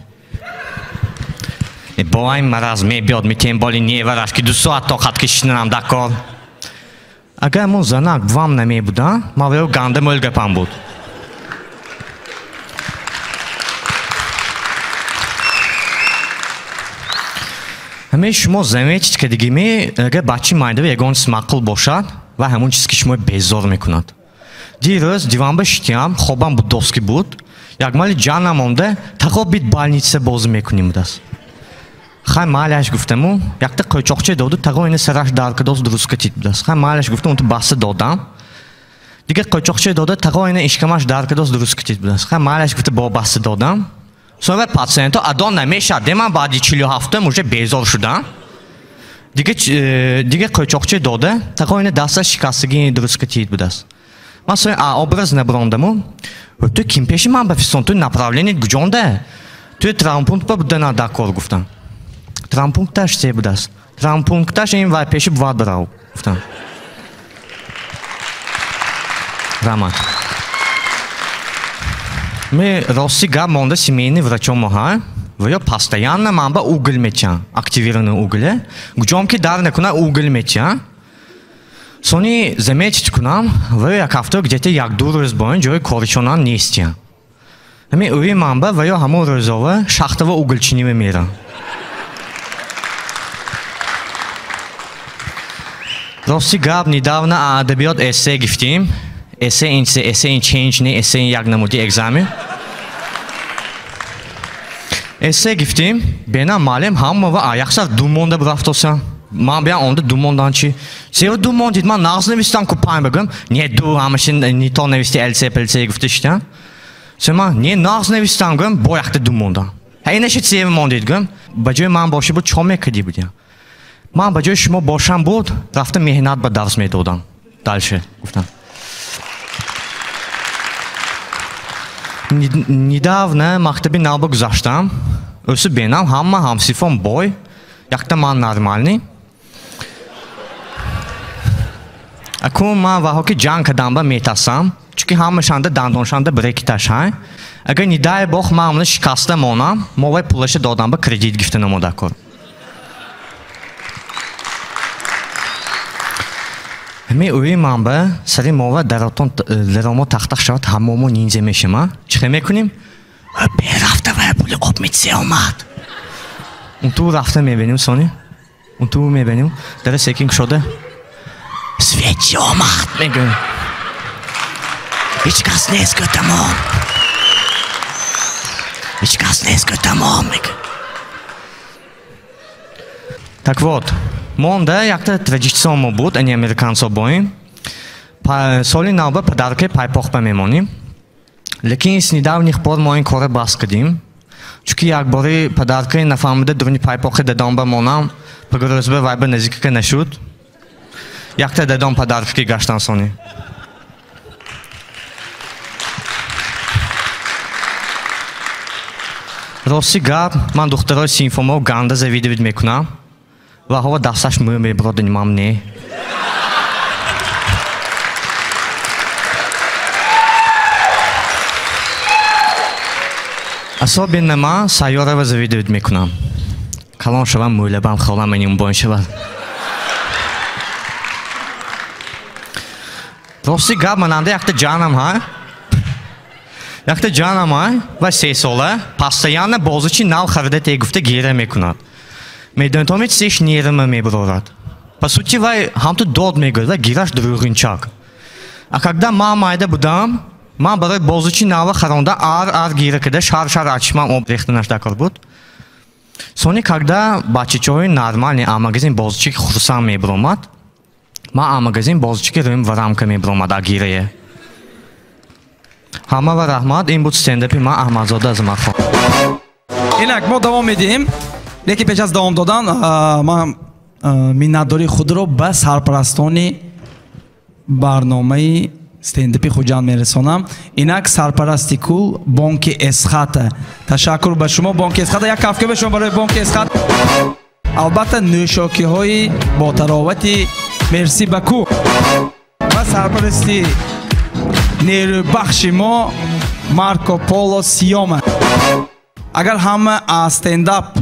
Speaker 6: Э, бо ҳамин маразм мебиёд ми тем боли невараш ки 2 соат тоқат кишинам дакор. Агар мо занак вам намебудам, ман ваё ганда мӯл гапам буд. Ҳамаи шумо заметить кардагими, агар бачаи майдава ягон чиз маъқул бошад ва ҳамон чиз ки шумо безор мекунад. Дирӯз диванба шитиям, хобам буддоски буд, як мали ҷанам омда, тақо бит больница бозӣ мекунем будааст. Хай маляш гуфтаму, якта қӯчоқча доду, тағо ина сараш дар кадост дуруст катид будааст. Хай маляш гуфтам, унту баста додам. Дигар қӯчоқча дода, тағо ина ишкамаш дар кадост дуруст катид будааст. Хай маляш гуфта бо баста додам. Сонра пациенто адон намешад, де ман баъди 47 уже безор шудам. Дигар қӯчоқча дода, тағо ина дасташ шикастагӣ дуруст катид будааст. Ман сои образ наброндаму, ту ким пеши ман бафисон, ту направление гуҷонда? Ту травмпункт ба будана дакор гуфтам. Травмпункташ се будааст. Травмпункташ ин вай пеши бувад барав гуфтам. Рамад. Ме рости гап монда семейный врачом моҳа, ва ё постоянно ман ба угол мечам, активированный уголе. Гуҷом ки дар накуна угол мечам. Сони заметить кунам, ва ё як ҳафта где-то як-ду рӯз бо ин ҷои коришонан нестиям. Ҳамин ӯи ман ба ва ё ҳамон рӯзова шахтава уголчинӣ мемерам. Рости гап недавно адабиёт эссе гифтим. Эссе ин се, эссе ин ченҷ не, эссе ин як намуди экзамен. Эссе гифтим, бена маълим ҳама ва аяқсар ду монда бурафтосам. Ман биям онда ду мондан чи? Сева ду монд дид, ман нағз навистам ку пайн бигӯм. Не ду, ҳамашин не то нависти ЛЦ, ПЛЦ гуфта шитам. Се ман не нағз навистам гӯм, бо якта ду мондан. Ҳа инаши сева монд дид гӯм. Ба ҷои ман боши буд, чо мекардӣ будям? Ман ба ҷои шумо бошам буд, рафта меҳнат ба дарс медодам. Дальше гуфтам. Недавно мактаби навба гузаштам. Өсү бенам ҳамма ҳамсифом бой, якта ман нормальный. Акун ман ваҳо ки ҷанг кардам ба метасам, чунки ҳамашанда дандоншанда брекеташ ҳай. Агар не дай бог ман ҳамна шикаста монам, мо вай пулаша додам ба кредит гирифта намода кор. Ҳамин ӯи ман ба сари мова даромо тахтах шавад, ҳамамо ниндзя мешима. Чӣ хел мекунем? Берафта вай Пули об митсе омад. Он ту рафта мебинем сони. Он ту мебинем. Дара секин кушода. Свечи омад мегӯем. Ҳеҷ кас нест гӯ тамом. Ҳеҷ кас нест гӯ тамом мегӯ. Так вот, монда якта традитсия мо буд, ани американцо боим. Соли навба подарки пайпоқ ба мемонем. Лекин с недавних пор мо ин кора бас кардем. Чунки якбори подарки нафаҳмида дуруни пайпоқи дадом ба монам, пагрӯзба вай ба наздика нашуд. Якта дадом подарки гаштан сони. Рости гап, ман духтарои синфомо ганда завидовать мекунам. Ва ҳова дасташ мӯ мебурод, мам не. Особенно ман Сайёрова завидовать мекунам. Калон шавам, мӯйлабам холам маним бон шавад. Рости гап, мананда якта ҷанам ҳа. Якта ҷанам ҳа ва 3 сола постоянно бозичи нав харида те гуфта гира мекунад. Медонед, ҳеҷ чизеш нерма мебарорад. По сути, вай ҳамту дод мегӯяд ва гираш дурӯғинчак. А когда ман майда будам, ман барои бозичи нава харонда ар-ар гира кида шар-шар ачмам об рехтанаш дакор буд. Сони когда бачачаҳои нормальный а магазин бозичи хурсанд мебаромад, ман а магазин бозичи рӯим варамка мебаромад а гирае. Ҳама ва раҳмат, ин буд стендапи ман Аҳмадзода аз Махо.
Speaker 2: Инак мо давом медиҳем. Лекин пеш аз давом додан ман миннатдории худро ба сарпарастони барномаи стендапи Хуҷанд мерасонам. Инак сарпарасти кул бонки Эсхата. Ташаккур ба шумо бонки Эсхата. Як кафка ба шумо барои бонки Эсхата. Албатта нӯшокиҳои ботаровати Мерси Баку ва сарпарасти нерӯбахши мо Марко Поло Сиёма. Агар ҳама аз стендап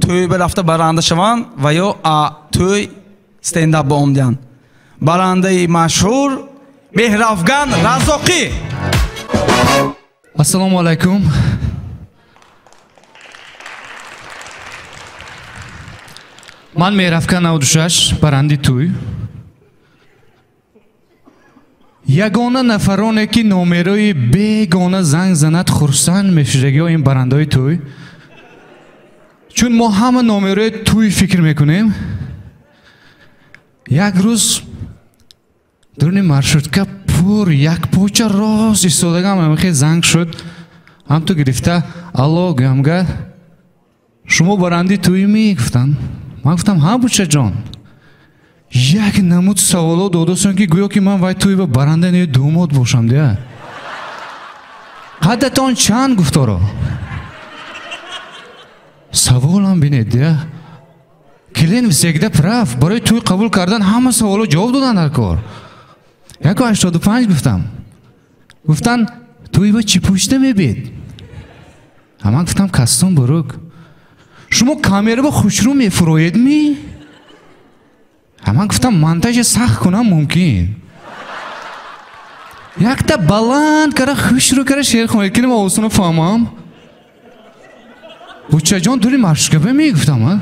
Speaker 2: тӯй ба рафта баранда шаванд ва ё тӯй стендап ба омдиҳанд. Барандаи машҳур Меҳрафган Разоқӣ.
Speaker 7: Ассалому алайкум. Ман Меҳрафган 96, баранди тӯй. Ягона нафароне ки номерои бегона занг занад хурсанд мешудагиҳо ин барандаҳои тӯй. Чун мо ҳама номерои тӯй фикр мекунем. Як рӯз дуруни маршрутка пур як поча рост истодагам ҳамихе занг шуд. Ҳамту гирифта алло гӯямга шумо баранди тӯй ми гуфтанд. Ман гуфтам ҳа бучаҷон. Як намуд саволо додастон ки гӯё ки ман вай тӯй ба баранда не думод бошам дия. Қаддатон чанд гуфторо? Саволам бинед дия. Клиент всегда прав. Барои тӯй қабул кардан ҳама саволо ҷавоб додан дар кор. 1,85 гуфтам. Гуфтан тӯй ба чӣ пӯшида мебид? Ман гуфтам кастон бурук. Шумо камера ба хушрӯ мефуроед ми? Ман гуфтам монтажа сахт кунам мумкин. Якта баланд кара хушрӯ кара шеър хонед ки ман осона фаҳмам. Бучаҷон дури маршрутка ба мегуфтам.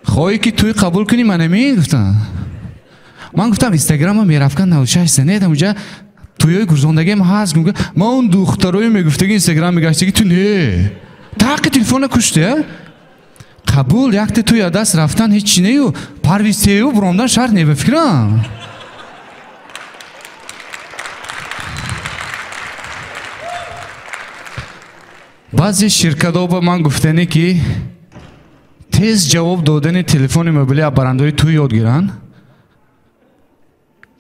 Speaker 7: Хоҳӣ ки тӯй қабул кунӣ ман намегуфтам. Ман гуфтам инстаграма Меҳрафган 96 занед ҳамуҷа тӯйҳои гурзондагиам ҳаст. Ман он духтарои мегуфтаги инстаграм мегаштаги ту не. Тақи телефона кушти. Қабул якта тӯй аз даст рафтан ҳеҷ чи нею парвиз тею буромдан шарт не ба фикрам. Баъзе ширкатҳо ба ман гуфтане ки тез ҷавоб додани телефони мобилӣ аз барандаҳои тӯй ёд гиранд.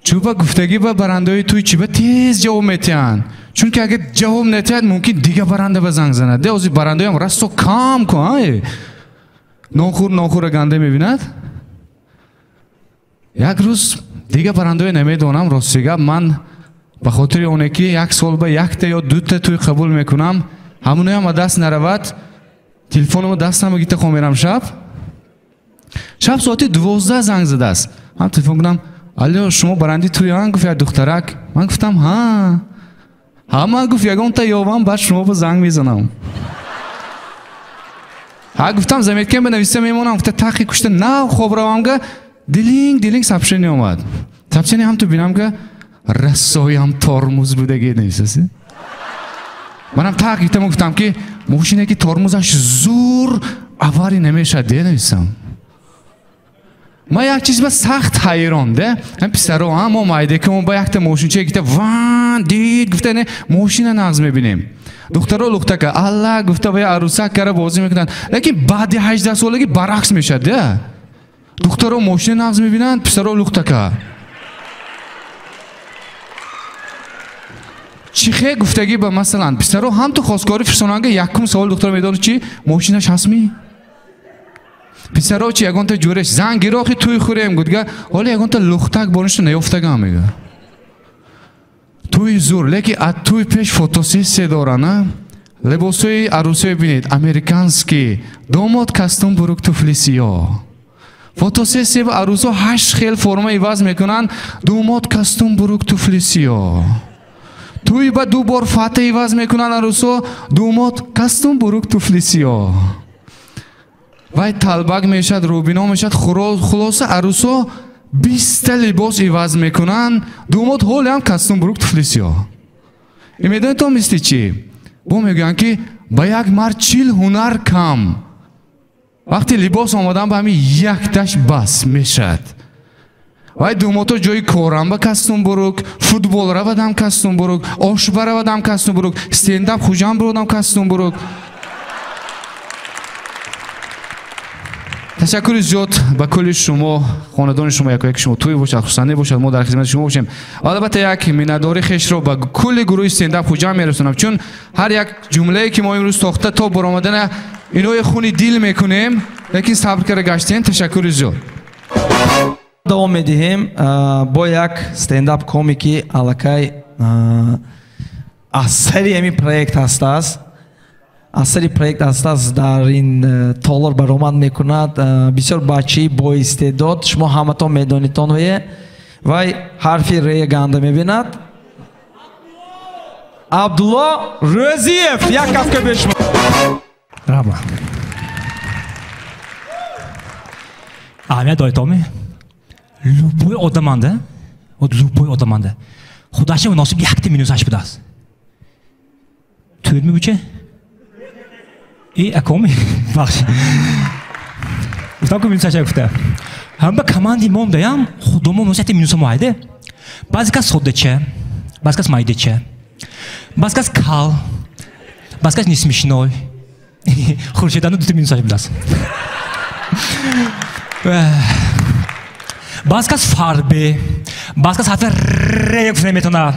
Speaker 7: Чӯба гуфтагӣ ба барандаҳои тӯй чӣ ба тез ҷавоб метиҳанд? Чунки агар ҷавоб натиҳад мумкин дига баранда ба занг занад. Де ози барандаҳоям расто кам кун. Нохур нохура ганда мебинад. Як рӯз дига барандаҳое намедонам, рости гап ман ба хотири оне ки як сол ба якта ё дута тӯй қабул мекунам, ҳамоноям аз даст наравад, телефономо дастам гирифта хом мерам шаб. Шаб соати 12 занг задааст. Ман телефон кунам, алло, шумо баранди тӯян? Гуфт як духтарак. Ман гуфтам ҳа. Ҳа, ман гуфт ягонта ёвам, баъд шумо ба занг мезанам. Ҳа гуфтам заметкам бинависа мемонам, гуфта тақи кушта нав хоб равамга дилинг дилинг сообщение омад. Сообщение ҳам ту бинамга расоям тормоз будаги нависаси. Манам тақ гуфтам, гуфтам ки мошине ки тормозаш зур авария намешад, де нависам. Ман як чиз ба сахт ҳайрон, де. Ҳам писаро, ҳам мо майдакамон ба якта мошинча гуфта ван дид гуфта не мошина нағз мебинем. Духтаро лухтака алла гуфта ва арӯсак кара бозӣ мекунанд. Лекин баъди 18 солагӣ баръакс мешад, де. Духтаро мошина нағз мебинанд, писаро лухтака. Чӣ хе гуфтагӣ ба масалан писаро ҳам ту хосгорӣ фирсонанга якум савол духтаро медонад чи мошинаш ҳастми? Писаро чи ягонта ҷӯреш зан гирохи туй хӯрем гудга ҳоло ягонта лухтак боништо наёфтагам мега. Туй зур, лекин аз туй пеш фотосессия дорана. Либосҳои арӯсиё бинед, американский, домод костюм бурук туфли сиёҳ. Фотосессия ба арӯсо 8 хел форма иваз мекунанд, домод костюм бурук туфли сиёҳ. Туй ба 2 бор фата иваз мекунанд арӯсо, домод костюм бурук туфли сиёҳ. Вай талбак мешад, рӯбино мешад, хулоса арӯсо 20 либос иваз мекунанд, домод ҳоле ҳам костюм бурук туфли сиёҳ. И медонед то мисли чӣ? Бо мегӯянд ки ба як мард 40 ҳунар кам. Вақте либос омадан ба ҳамин якташ бас мешад. Вай домодҳо ҷои корам ба костюм бурук, футбол равадам костюм бурук, ошба равадам костюм бурук, стендап Хуҷанд буrodам костюм бурук. Ташаккури зиёд ба кулли шумо, хонадони шумо, якояки шумо тӯй бошад, хурсандӣ бошад, мо дар хизмати шумо бошем. Ва албатта як миннатдории хешро ба кулли гурӯҳи стендап Хуҷанд мерасонам, чун ҳар як ҷумлае ки мо имрӯз сохта то баромадана инои хуни дил мекунем, лекин сабр карда гаштем. Ташаккури зиёд.
Speaker 2: Давом медиҳем бо як стендап комики аллакай аз сари ҳамин проект ҳастааст. Аз сари проект ҳастааст, дар ин толор баромад мекунад. Бисёр бачаи боистеъдод, шумо ҳаматон медонитон вае. Вай ҳарфи ре ганда мебинад. Абдулло Рӯзиев, як кафка бе шумо.
Speaker 8: Раҳмат. Аҳамият доритоми? Любой одаманда, вот любой одаманда худаша муносиб якта минусаш будааст. Тӯрми буче? И акоми? Бахш. Гуфтам ку минусаша гуфта. Ҳама команди мондаям худомо муносиб якта минуса моайде. Баъзе кас соддача, баъзе кас майдача, баъзе кас кал, баъзе кас несмешной. Хуршедану дута минусаш будааст. Баъзе кас фарбе, баъзе кас ҳарфи ре гуфта наметавонад,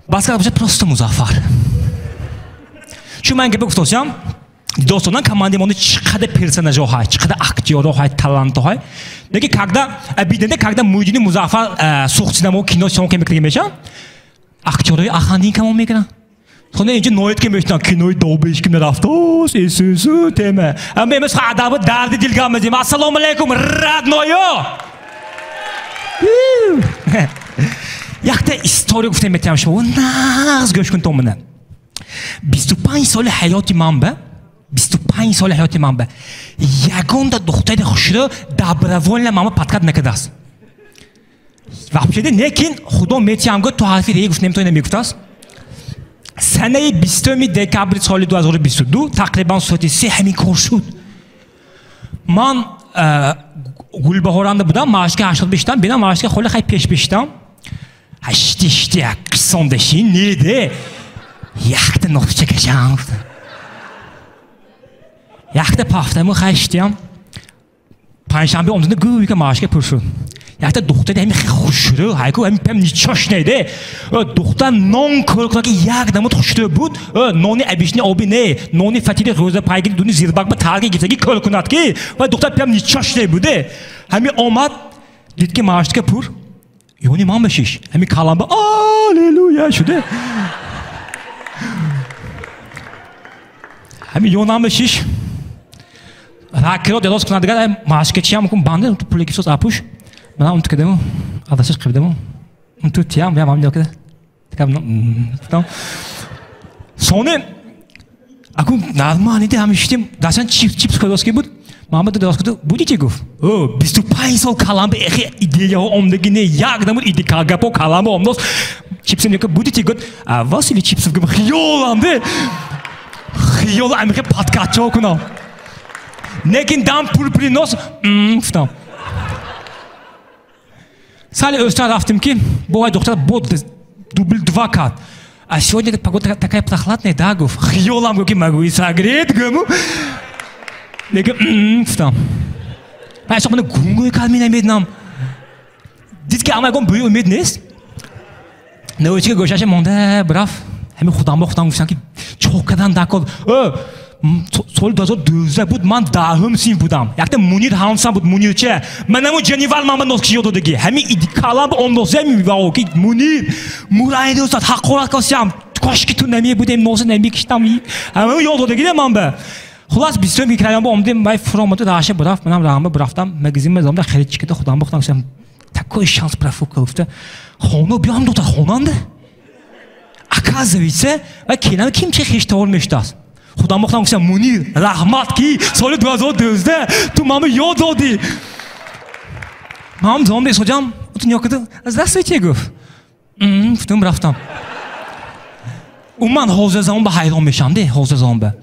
Speaker 8: баъзе кас бошад просто Музаффар. Чун ман гапа гуфтосиям, достонан командаи монда чӣ қадар персонажҳо ҳай, чӣ қадар актёрҳо ҳай, талантҳо ҳай. Лекин когда обидно, когда Муйдини Музаффар сухт синамо кино съёмка мекунад мешаванд, актёрҳои ахандин камон мекунанд. Хона инҷо ноид ки мешунаванд, кинои добиш ки нарафтос, исусу тема. Аммо имрӯз адаби дарди дил гап мезанем. Ассалому алайкум, родноё! Якта история гуфта метавонам шумо. Нағз гӯш кун то мана. 25 соли ҳаёти ман ба, 25 соли ҳаёти ман ба ягонта духтари хушрӯ добровольно мама подкат накардааст. Вообще лекин худо метиҳам гӯ ту ҳарфи ре гуфта наметавонӣ намегуфтааст. Санаи 20 декабри соли 2022 тақрибан соати 3 ҳамин кор шуд. Ман Гулбаҳоранда будам, маошка 85 бинам, маошка холи хай пеш бештам. Ҳашти як қисондаши неде. Якта нохча кашам. Якта пафтаму хай штиям. Панҷшанбе омаданда гӯйка маошка пур шуд. Якта духтари ҳамин хушрӯ, ҳайку ҳамин пам ничош неде. Духтар нон кор кунад ки як намуд хушрӯ буд. Нони абишни оби не, нони фатири рӯза пайгири дуни зирбак ба тарги гирифтагӣ кор кунад ки ва духтар пам ничош не буде. Ҳамин омад дид ки маошка пур. Ёни ман башиш. Ҳамин каламба аллилуйя шуде. Ҳамин ёнам башиш. Ракиро делос кунад дигар маошка чиям кун банде пули гифсоз апуш. Мана унту кадему, адашаш қибдему. Унту тиям, я мам делкада. Сони Аку нормально иде ҳами шитем, дастан чипс кодоски буд. Мама ду дастку будите гуфт. О, 25 сол каламба эхе идеяҳо омдаги не, як намуд иде гапо каламба омдос. Чипс нека будите гуфт. А вас или чипс гуфт. Хиёлам де. Хиёл амихе подкачо кунам. Некин дам пул принос, гуфтам. Сали ӯстар рафтем ки бо вай духтар бо дубл 2 кард. А сегодня погода такая прохладная, да, гуфт. Хиёлам гуфт ки могу и согреть, гуму. Лекин гуфтам. Ман ҳисоб кунам гунгӯи кард менамеднам. Дид ки ама ягон бӯи умед нест. Навочка гӯшаша монда бирафт. Ҳамин худам бо худам гуфтам ки чо кардан дакор. Соли 2012 буд, ман даҳум синф будам. Якта Мунир ҳамсам буд, Мунирча. Ман намун ҷанивар ман ба носкиш ёд додагӣ. Ҳамин калам омдоса мивао ки Мунир мурайди устад ҳақорат касям. Кошки ту намебудем, носа намекиштам. Ҳамин ёд додагӣ ман ба. Хулас бистум микрорайон ба омдем, вай фуромаду раша бурафт, манам раҳма бурафтам. Магазин мезомда харид чикида худам ба худам гуфтам такой шанс профукал гуфта. Хона биём дота хонанда. Оказывается, вай келам ким чи хештавор мештааст. Худам бохтам гуфтам Мунир, раҳмат ки соли 2012 ту ману ёд додӣ. Ман зом бесоҷам, ту нигоҳ кардам, здравствуйте гуфт. Гуфтам рафтам. Умуман ҳозир замон ба ҳайрон мешавам, де, ҳозир замон ба.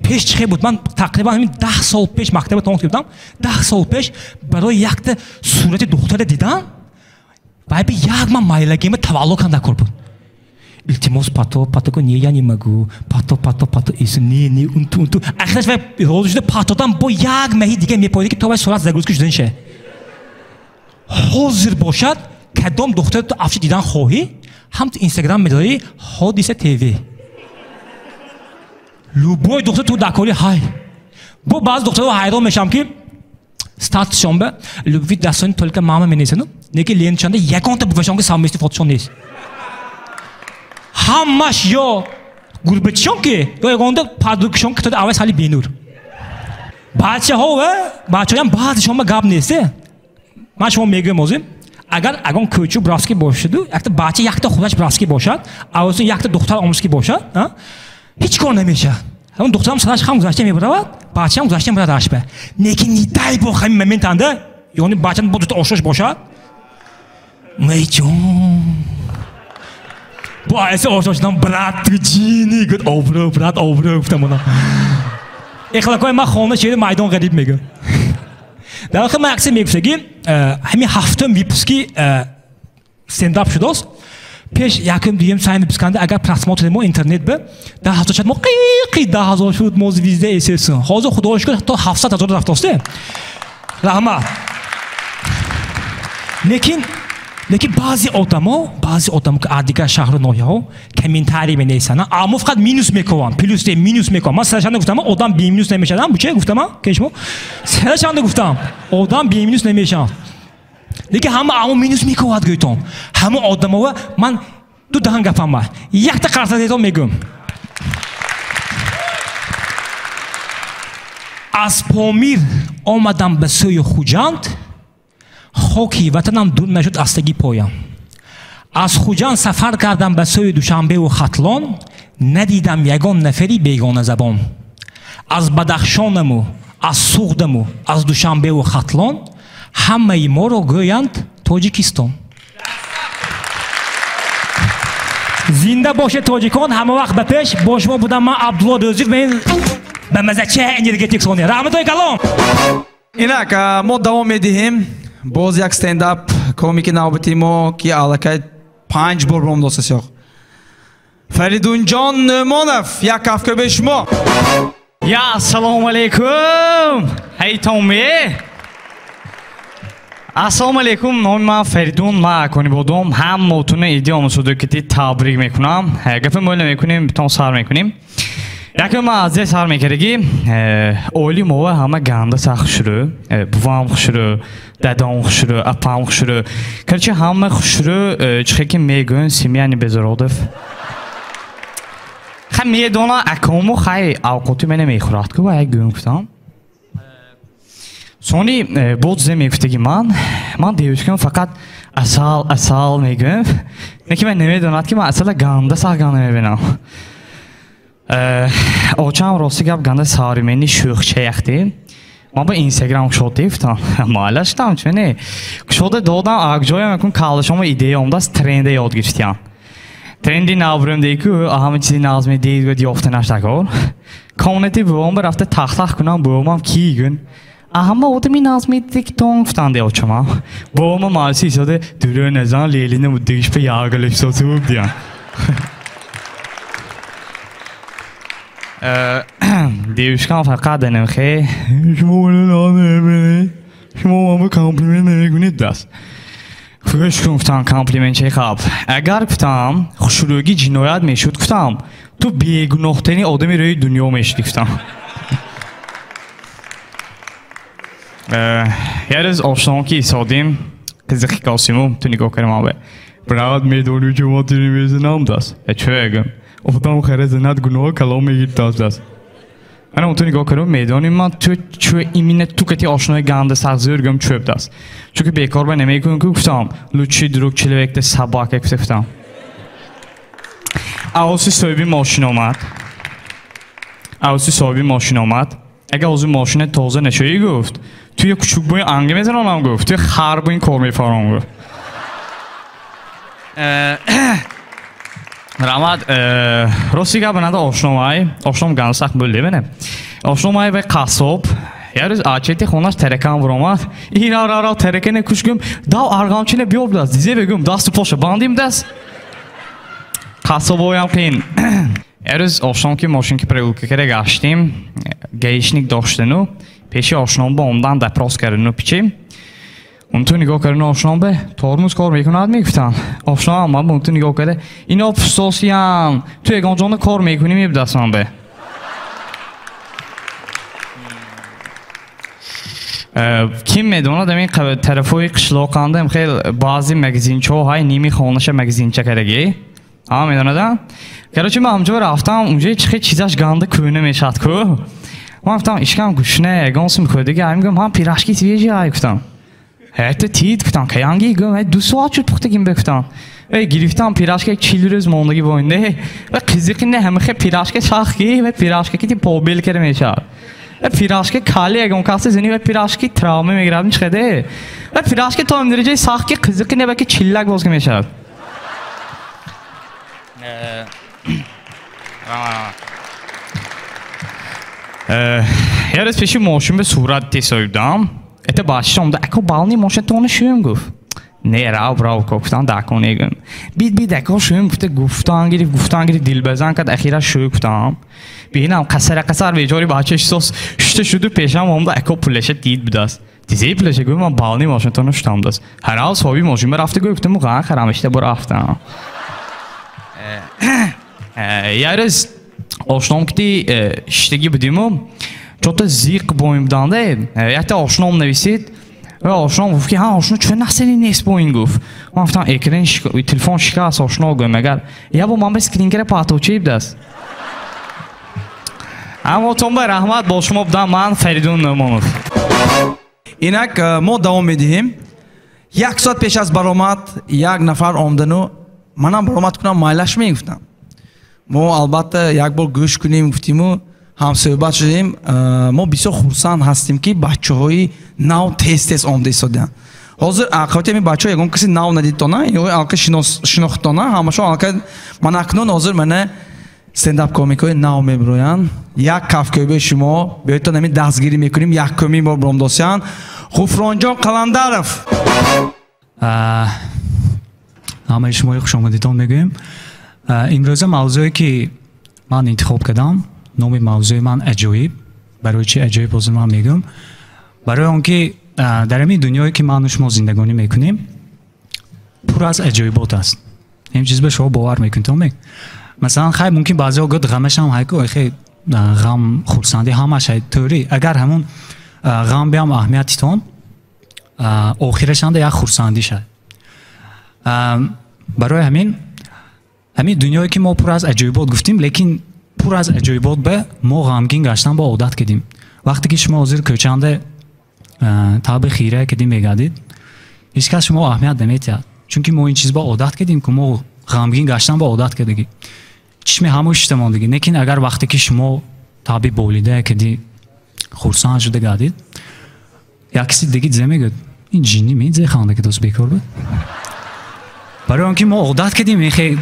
Speaker 8: Пеш чӣ буд? Ман тақрибан ҳамин 10 сол пеш мактаба тамом кардам. 10 сол пеш барои якта сурати духтара дидам, вай би як ман майлагима таваллуд канда кор буд. Илтимос пато, пато не, я не могу. Пато, пато, пато, ису, не, не, унту, унту. Ахираш вай розӣ шуда патодан бо як маҳи дига мепоида ки то вай сурат загрузка шудан ша. Ҳозир бошад, кадом духтара ту афши дидан хоҳӣ, ҳам ту Инстаграм медорӣ, Ҳодиса ТВ. Любой духтар ту дакори ҳай. Бо баъзе духтарҳо ҳайрон мешавам ки статусшон ба любви дастони только мама менависану, неки ленташонда ягонта бувашон ки совместный фотошон нест. Ҳамаш ё гурбачишон ки ё ягонда падрукишон ки тода аввал сали бенур. Бачаҳо ва бачаҳоям баъзешон ба гап нест. Ман шумо мегӯям озим, агар агон кӯчу бравски бошаду, якта бача якта худаш бравски бошад, аввалсун якта духтар омски бошад, ҳеҷ кор намешавад. Ҳамон духтарам сараш ҳам гузашта мебаравад, бачаам гузашта мебарад ашба. Лекин не дай бог ҳамин моментанда, ёни бачам бо дута ошош бошад. Майҷон. Бо айси ошошдан брат ту ҷини гуфт обрӯ, брат обрӯ гуфтам она. Эхлакои ман хона шери майдон ғариб мегӯ. Дар охир ман аксе мегуфтагӣ, ҳамин ҳафтум выпуски стендап шудост. Пеш якум дуюм саим выпусканда агар просмотри мо интернет ба 10 ҳазор шуд, мо қиқи 10 ҳазор шуд, мо звезда эсэсун. Ҳозир худоро шукр то 700 ҳазор рафтост. Раҳмат. Лекин баъзе одамо, ки аз дигар шаҳру ноҳияҳо комментарий менависанд, аммо фақат минус мекунанд, плюс не, минус мекунанд. Ман сарашанда гуфтам, одам беминус намешавад. Буча гуфтам, кешмо? Сарашанда гуфтам, одам беминус намешавад. Лекин ҳама аммо минус мекунад гӯйтон. Ҳама одамова ман ду даҳан гапам бар. Якта қарсадетон мегӯм. Аз Помир омадам ба сӯи Хуҷанд, хоки ватанам дур нашуд аз таги поям. Аз Хуҷанд сафар кардам ба сӯи Душанбеву Хатлон, надидам ягон нафари бегоназабон. Аз Бадахшонаму, аз Суғдаму, аз Душанбеву Хатлон ҳамаи моро гӯянд Тоҷикистон. Зинда бошед тоҷикон, ҳама вақт ба пеш. Бо шумо будам ман Абдулло Рӯзиев, мен ба мазача энергетик сони. Раҳматои калом.
Speaker 2: Инак мо давом медиҳем. Боз як стендап комики навбати мо ки аллакай 5 бор бом доста сиёх. Фаридунҷон Нӯъмонов, як кафкӯбаи шумо.
Speaker 9: Я ассалому алайкум. Ҳей Томе. Ассалому алайкум, номи ман Фаридун, ман Аконибодом. Ҳаммотуна идиом судукити табрик мекунам. Гапи мӯл намекунем, битон сар мекунем. Якум ман аз сар мекардагӣ, оили мова ҳама ганда сар хушрӯ, бувам хушрӯ, дадом хушрӯ, апам хушрӯ. Короче, ҳама хушрӯ, чихе ки мегӯянд, семья не без уродов. Хай медона акому хай авқоти мена мехӯрад ку ва як гӯм гуфтам. Сони боз зе мегуфтаги ман девушкам фақат асал, асал мегӯям. Не ки ман намедонад ки ман асала ганда сар ганда мебинам. Очам рости гап ганда саримени шӯхча яхти. Ман ба Instagram кушода гуфтам. Майла шудам, чӣ не? Кушода додам, акҷоям якун калашома идея омдааст, тренде ёд гирифтиям. Тренди навбурем деку, ҳама чизи назме дид гуд ёфта наштакор. Комнати бувом ба рафта тахтах кунам, бувомам ки гун. Ҳама одами назме дик тон гуфтан де очама. Бувома маъси исоде дурӯ назан лелина муддигиш па ягалиф сосуб диям. Девушкам фақат данамхе шумо намебинед, шумо маро комплимент намекунед даст. Гӯш кун гуфтам комплимент чӣ хаб. Агар гуфтам хушрӯгӣ ҷиноят мешуд гуфтам ту бегуноҳтарин одами рӯи дунё мешудӣ гуфтам. Як рӯз ошном ки исодим қизиқи косиму ту нигоҳ кардам абе. Брат медонӣ ки ма тири мезанам даст. Чӣ эгам? Одам харе занад гуноҳ калом мегирд даст. Ана ту нигоҳ кардам медонӣ ман ту чӯ именно ту кати ошнои ганда сағзӯр гум чӯб даст. Чунки бекор ба намекунам ки гуфтам лучший друг человек да собака гуфтам. Аввалси соҳиби мошин омад. Аввалси соҳиби мошин омад. Агар ҳозир мошина тоза нашавӣ гуфт, ту як кучук бӯи анга мезанонам гуфт, ту хар бӯи кор мефаром гуфт. Раҳмат, рости гап нада ошномай, ошном гансах бӯлди мене. Ошномай вай қассоб, як рӯз ачети хонаш таракан буромад. Ин рав рав рав таракане куш гум, дав арғамчине биёб даст, дизе бегум, дасту поша бандим даст. Қассобоям қин. Як рӯз ошном ки мошин ки прогулка карда гаштим, гаишник доштану, пеши ошном ба омдан допрос кардану пичи. Унту нигоҳ кардану ошном бе тормоз кор мекунад мегуфтам. Ошном ман унту нигоҳ карда, ино пустосиям, ту ягон ҷонда кор мекунӣ мебудастам бе. Ким медонад ҳамин тарафҳои қишлоқанда хел баъзе магазинчаҳо ҳай ними хонаша магазинча кардаги. Ҳа медонада? Короче, ман ҳамҷо рафтам, унҷо чихе чизаш ганда кӯна мешад ку. Ман гуфтам, ишкам гушна, ягон сум хӯрдига, ҳам гум, ҳам пирожки свежий ай гуфтам. Ҳатто тид гуфтам, каянги гум, 2 соат шуд пухтагим бе гуфтам. Эй гирифтам пирожка 40 рӯз мондагӣ боинде. Ва қизиқи не ҳамахе пирожка шах ки, ва пирожка ки побел кара мешад. Ва пирожка кали ягон касе зани ва пирожки травма мегирад чихеде. Ва пирожка то ин дараҷаи сахт ки қизиқи не баки чиллак боз ки мешад. Як рӯз пеши мошин ба сурат тесоидам. Это бача омда, ако бални мошин тона шӯм гуфт. Не, рав, рав, гуфтам, дако негум. Бид, бид, ако шӯм гуфта, гуфтан гирифт, гуфтан гирифт, дилбазан кард, ахира шӯ гуфтам. Бинам, қасара қасар бечори бача ҳиссос шушта шуду пешам омда, ако пулаша дид будаст. Дизей пулаша гӯ, ман бални мошин тона шутам даст. Ҳар соҳиби мошин ба рафта гӯ, гуфтам, ған харам, ишта бо рафтам. Як рӯз ошном кити шиштагӣ будиму, чё-то зиқ боим буданда, якта ошном нависид, ва ошном гуфт ки ҳа ошно чӯ насани нест боин гуфт. Ман гуфтам экран телефон шикаст ошно гӯем агар я бо ман ба скринкера паточи будаст. Аммо тон ба раҳмат, бо шумо будам ман Фаридун Нӯъмонов.
Speaker 2: Инак мо давом медиҳем. Як соат пеш аз баромад як нафар омдану манам баромад кунам майлаш мегуфтам. Мо албатта як бор гӯш кунем гуфтиму ҳамсӯҳбат шудем. Мо бисёр хурсанд ҳастем ки бачаҳои нав тез-тез омда истодаанд. Ҳозир ақибати ҳамин бачаҳо ягон каси нав надидтона, ё алка шинохтона, ҳамашон алка ман акнун ҳозир мана стендап комикҳои нав мебироянд. Як кафкӯбии шумо биёедтон ҳамин дастгирӣ мекунем, яккумин бор биромдосиянд. Ғуфронҷон Қаландаров.
Speaker 10: Ҳамаи шумои хушомадитон мегӯем. Имрӯза мавзӯе ки ман интихоб кардам, номи мавзӯи ман аҷоиб. Барои чи аҷоиб ҳозир ман мегӯям? Барои он ки дар ҳамин дунёе ки ману шумо зиндагонӣ мекунем, пур аз аҷоибот аст. Ин чиз ба шумо бовар мекунед, мег? Масалан, хай мумкин баъзеҳо гӯяд ғамашам ҳайку, хай ғам, хурсандӣ ҳамаш ҳай тӯрӣ. Агар ҳамун ғам биам аҳамиятитон, охирашанда як хурсандӣ шад. Барои ҳамин дунёе ки мо пур аз аҷоибот гуфтем, лекин пур аз аҷоибот ба мо ғамгин гаштан ба одат кардем. Вақте ки шумо ҳозир кӯчанда таби хира кардем мегардид, ҳеҷ кас шумо аҳамият наметиҳад. Чунки мо ин чиз ба одат кардем, ки мо ғамгин гаштан ба одат кардагӣ. Чишми ҳамаи шиштамондагӣ. Лекин агар вақте ки шумо таби болида кади хурсанд шуда гардид, як киси диги зе мегӯяд, ин ҷинни ме зе ханда ки дӯст бекор буд. Барои он ки мо одат кардем, хе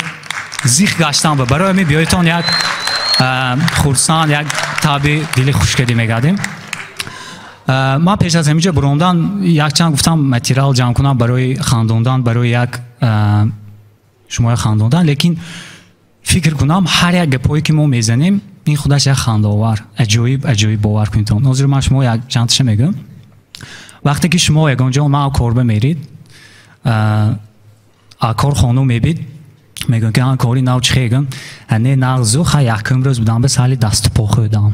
Speaker 10: зих гаштан ба. Барои ҳамин биёйтон як хурсанд, як таби дили хуш кардӣ мегардем. Ман пеш аз ҳаминҷо буромдан якчанд гуфтам материал ҷамъ кунам барои хандондан, барои як шумоя хандондан, лекин фикр кунам ҳар як гапое ки мо мезанем, ин худаш як хандаовар, аҷоиб, аҷоиб бовар кунедтон. Ҳозир ман шумо як чандташа мегӯям. Вақте ки шумо ягон ҷо ман корба мерид, кор хонум мебид, мегӯям ки ан кори нав чӣ хегам, не нағзу ха якум рӯз будам ба сали дасту по хӯрдам.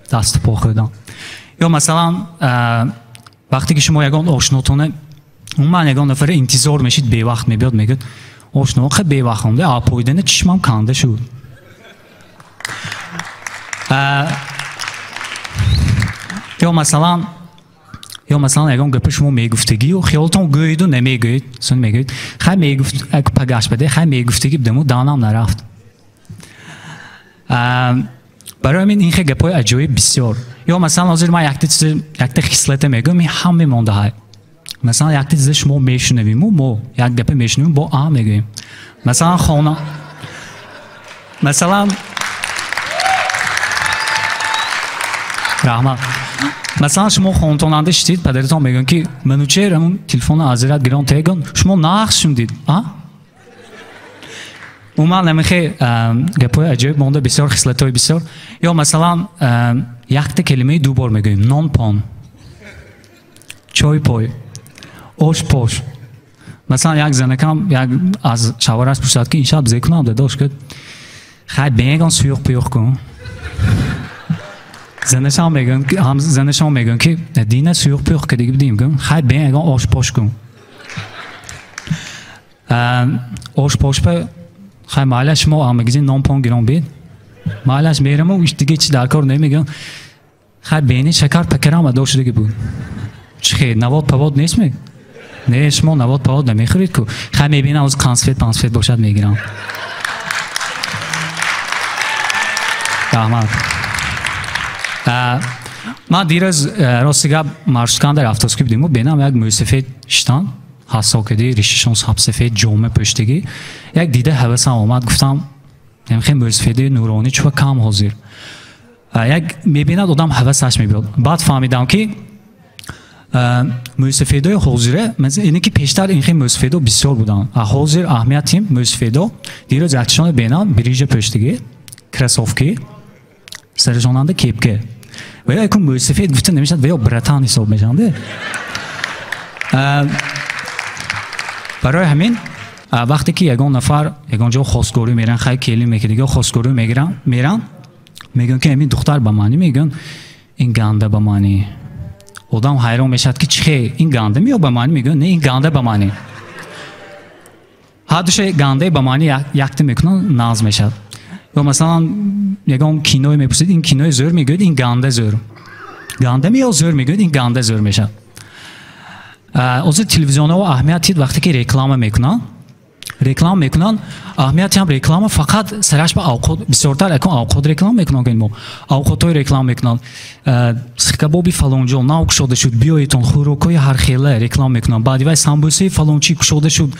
Speaker 10: Дасту по хӯрдам. Ё масалан, вақте ки шумо ягон ошнотона, умуман ягон нафаре интизор мешид, бевақт мебиёд, мегӯяд, ошно ха бевақт омда, а пойдана чишмам канда шуд. Ё масалан ягон гапи шумо мегуфтагию хиёлтон гӯиду намегӯед, сон мегӯед, хай мегуфт, пагаш баде, хай мегуфтаги будаму данам нарафт. Барои ҳамин ин хе гапҳои аҷоиб бисёр. Ё масалан ҳозир ман якта чиз, якта хислата мегӯям, ин ҳаме мондаҳай. Масалан якта чизе шумо мешунавиму, мо як гапе мешунавим, бо а мегӯем. Масалан хона, масалан раҳмат. Масалан шумо хонтонанда шитид, падаратон мегӯянд ки Манучеҳр ҳамун телефонро аз зират гирон тегон, шумо нақш шундид, а? Умуман ҳамин гапҳои аҷоиб монда, бисёр хислатҳои бисёр. Ё масалан якта калимаи ду бор мегӯем, нон-пон, чой-пой, ош-пош. Масалан як занакам як аз шавҳараш пурсад ки ин шаб зе кунам дадош, гуфт хай бегон суюқ-пуюқ кун. Занашам мегӯянд ки дина суюқ-пуюқ кардагӣ будем, гӯм хай бегон ош-пош кун. Ош-пош па хай маҳаллаш шумо амагизин нон-пон гирон бед. Маҳаллаш мераму дига чи дар кор намегӯям. Хай бени шакар пакарам адо шудагӣ буд. Чи хе навод-павод нест ме? Не, шумо навод-павод намехӯред ку. Хай мебинам оз консфет пансфет бошад мегирам. Раҳмат. Ман дирӯз рости гап маршрутканда рафтоскӣ будиму бенам як мӯйсафед шитан, ҳассокадӣ, ришишон сабсафед, ҷома пӯштагӣ. Як дида ҳавасам омад, гуфтам хе мӯйсафеди нуронӣ чува кам ҳозир. Як мебинад одам ҳавасаш мебиёд. Баъд фаҳмидам ки мӯйсафедои ҳозира, ине ки пештар ин хе мӯйсафедо бисёр буданд. Ҳозир аҳамиятим мӯйсафедо дирӯз якчишоне бенам бирижа пӯштагӣ, кроссовки, сарашонанда кепка. Ва ё якум мӯйсафед гуфта намешавад, ва ё братан ҳисоб мешаванд. Барои ҳамин вақте ки ягон нафар ягон ҷо хостгорӣ меран, хай келин мекардига хостгорӣ меран, мегӯянд ки ҳамин духтар ба маънӣ, мегӯянд ин ганда ба маънӣ. Одам ҳайрон мешавад ки чӣ хе ин ганда ё ба маънӣ, мегӯянд не ин ганда ба маънӣ. Ҳар душе гандаи ба маънӣ якта мекунанд, нағз мешавад. Ё масалан ягон киное мепурсед, ин кинои зӯр, мегӯяд ин ганда зӯр. Ганда ё зӯр, мегӯяд ин ганда зӯр мешавад. Ҳозир телевизионҳо аҳамият дид вақте ки реклама мекунанд, аҳамияти ҳам реклама фақат сараш ба авқот, бисёртар якон авқот реклама мекунанд, мо авқотҳои реклама мекунанд. Сихкабоби фалонҷо нав кушода шуд, биёедтон, хӯрокҳои ҳархела реклама мекунанд. Баъди вай самбӯсаи фалончӣ кушода шуд,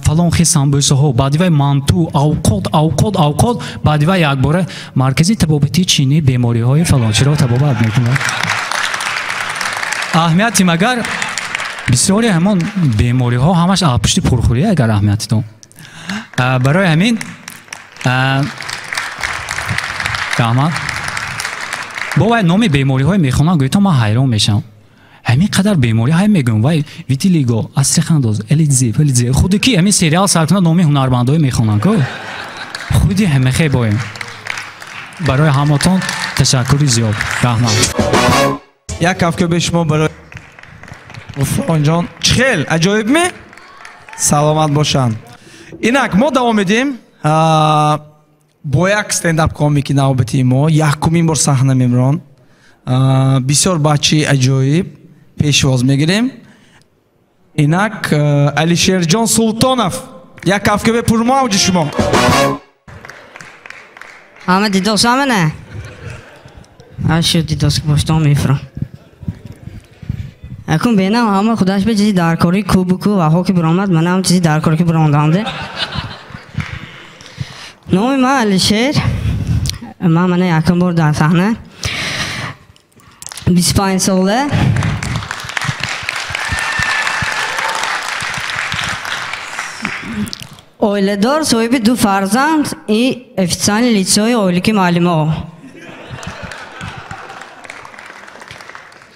Speaker 10: фалон хел самбӯсаҳо, баъди вай манту, авқот, авқот, авқот, баъди вай якбора маркази табобати чинӣ бемориҳои фалончиро табобат мекунад. Аҳамияти магар бисёре ҳамон бемориҳо ҳамаш аз пушти пурхӯрӣ, агар аҳамиятитон. Барои ҳамин раҳмат. Бо вай номи бемориҳое мехонам, гӯйтон ман ҳайрон мешавам. Ҳамин қадар беморӣ ҳай мегӯям, вай витилиго, астрихандоз, элидзе, фелидзе. Худи ки ҳамин сериал сар кунад номи ҳунармандое мехонанд ку. Худи ҳамахе боем. Барои ҳамотон ташаккури зиёд. Раҳмат.
Speaker 2: Як кафкӯби шумо барои Ғуфронҷон. Чӣ хел? Аҷоиб ме? Саломат бошанд. Инак мо давом медиҳем бо як стендап комики навбати мо. Якумин бор саҳна мемрон. Бисёр бачаи аҷоиб пешвоз мегирем. Инак Алишерҷон Султонов. Як кафкӯби пурмавҷи шумо.
Speaker 11: Ҳама дидос ҳама не? Ашу дидос ки боштон мефурам. Акун бенам ҳама худаш бе чизи даркорӣ кубу ку ваҳо ки биромад, манам чизи даркорӣ ки биромадамде. Номи ман Алишер. Ман мана якум бор дар саҳна. 25 сола. Оиладор, соҳиби ду фарзанд и официальный лицои оилаки муаллимо.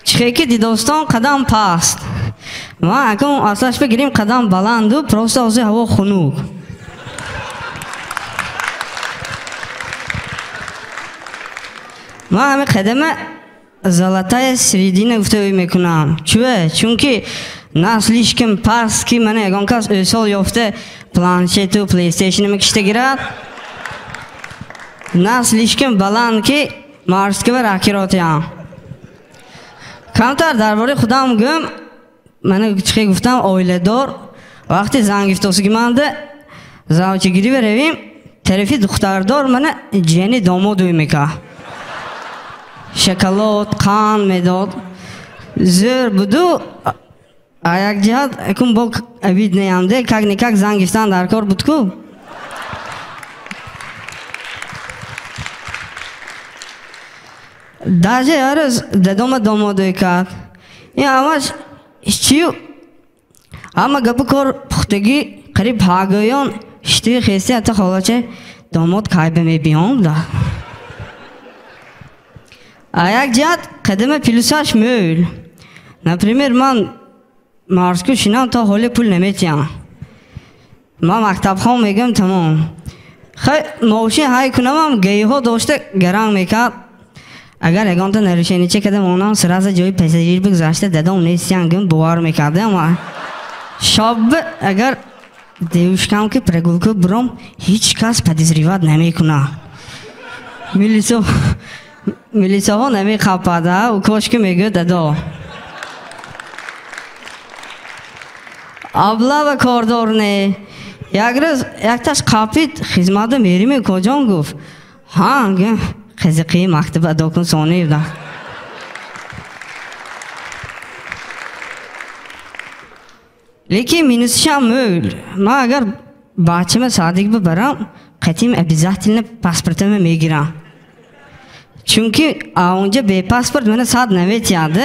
Speaker 11: Чихе ки дидостон қадам паст. Ман акун аслаш бигирим қадам баланду, просто ҳозир ҳаво хунук. Ман ҳамин қадама золотая середина гуфта ӯй мекунам. Чӯе? Чунки на слишком паст ки мана ягон кас ӯсол ёфта планшету плейстейшн мекишта гирад, на слишком баланд ки марскива ракиротиям. Камтар дар бораи худам гӯм, мана чихе гуфтам, оиладор. Вақти занг гифтосиги манда завчагирӣ беравим, тарафи духтардор мана ҷияни домод ӯй мекард. Шоколад, қанд медод. Зӯр буду, а як ҷиҳат акун бо обид неямде, как никак занг гифтан дар кор буд ку. Даже ҳар рӯз дадома домодӯй кард. Ин ҳамаш чию ҳама гапу кор пухтагӣ қариб ҳагӯён шитуи хести ҳатто холача домод кай ба мебиём да. А як ҷиҳат қадама плюсаш мӯл. Например, ман марску шинам то ҳоле пул наметиҳам. Ман мактабхон мегӯям тамом. Хай мошин ҳай кунамам гайҳо дошта гаранг мекард. Агар ягонта нарушенича кардам, онам сразу ҷои пассажир бигзашта дадом нестиям гӯм бовар мекардам. Шоб агар девушкам ки прогулка биром, ҳеҷ кас подозревать намекунад. Милисаҳо намеқапад, укошки мегӯяд дадо. Аблава кордор не. Як рӯз якташ қапид, хизматда мериме коҷон гуфт. Ҳа, гӯм, қизиқии мактаб адо кун сонӣ да. Лекин минусишам мӯл. Ман агар бачама садик бибарам, қатим обязательно паспортама мегирам. Чунки онҷа бе паспорт мана сад наметиҳад.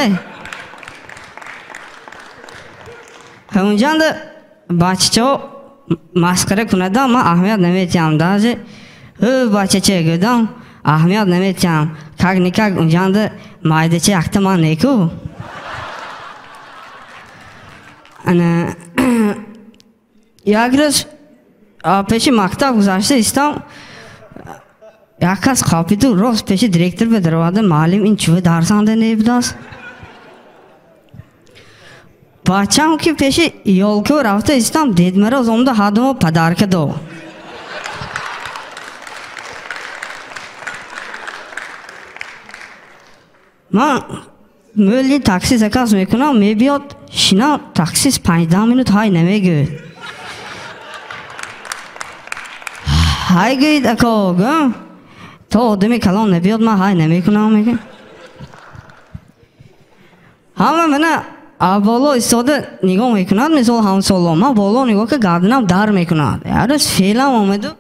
Speaker 11: Ҳамунҷанда бачачаҳо масхара кунадам, ман аҳамият наметиҳам. Даже ӯ бачача гӯдам, аҳамият наметиҳам. Как никак унҷанда майдача якта ман неку. Ана як рӯз пеши мактаб гузашта истам, як кас қапиду рост пеши директор ба дароварда, муаллим ин чӯ дарсанда небудааст. Бачам ки пеши ёлка рафта истам, Дед Мороз омда ҳадумо подарка дод. Ман мӯли такси заказ мекунам, мебиёд, шинам, таксист 15 минут ҳай намегӯяд. Ҳай гӯед ако, гӯм, то одами калон набиёд, ман ҳай намекунам, мегӯям. Ҳама мана боло истода нигоҳ мекунад, мисол ҳамсоло. Ман боло нигоҳ ка гарданам дар мекунад. Як рӯз феълам омаду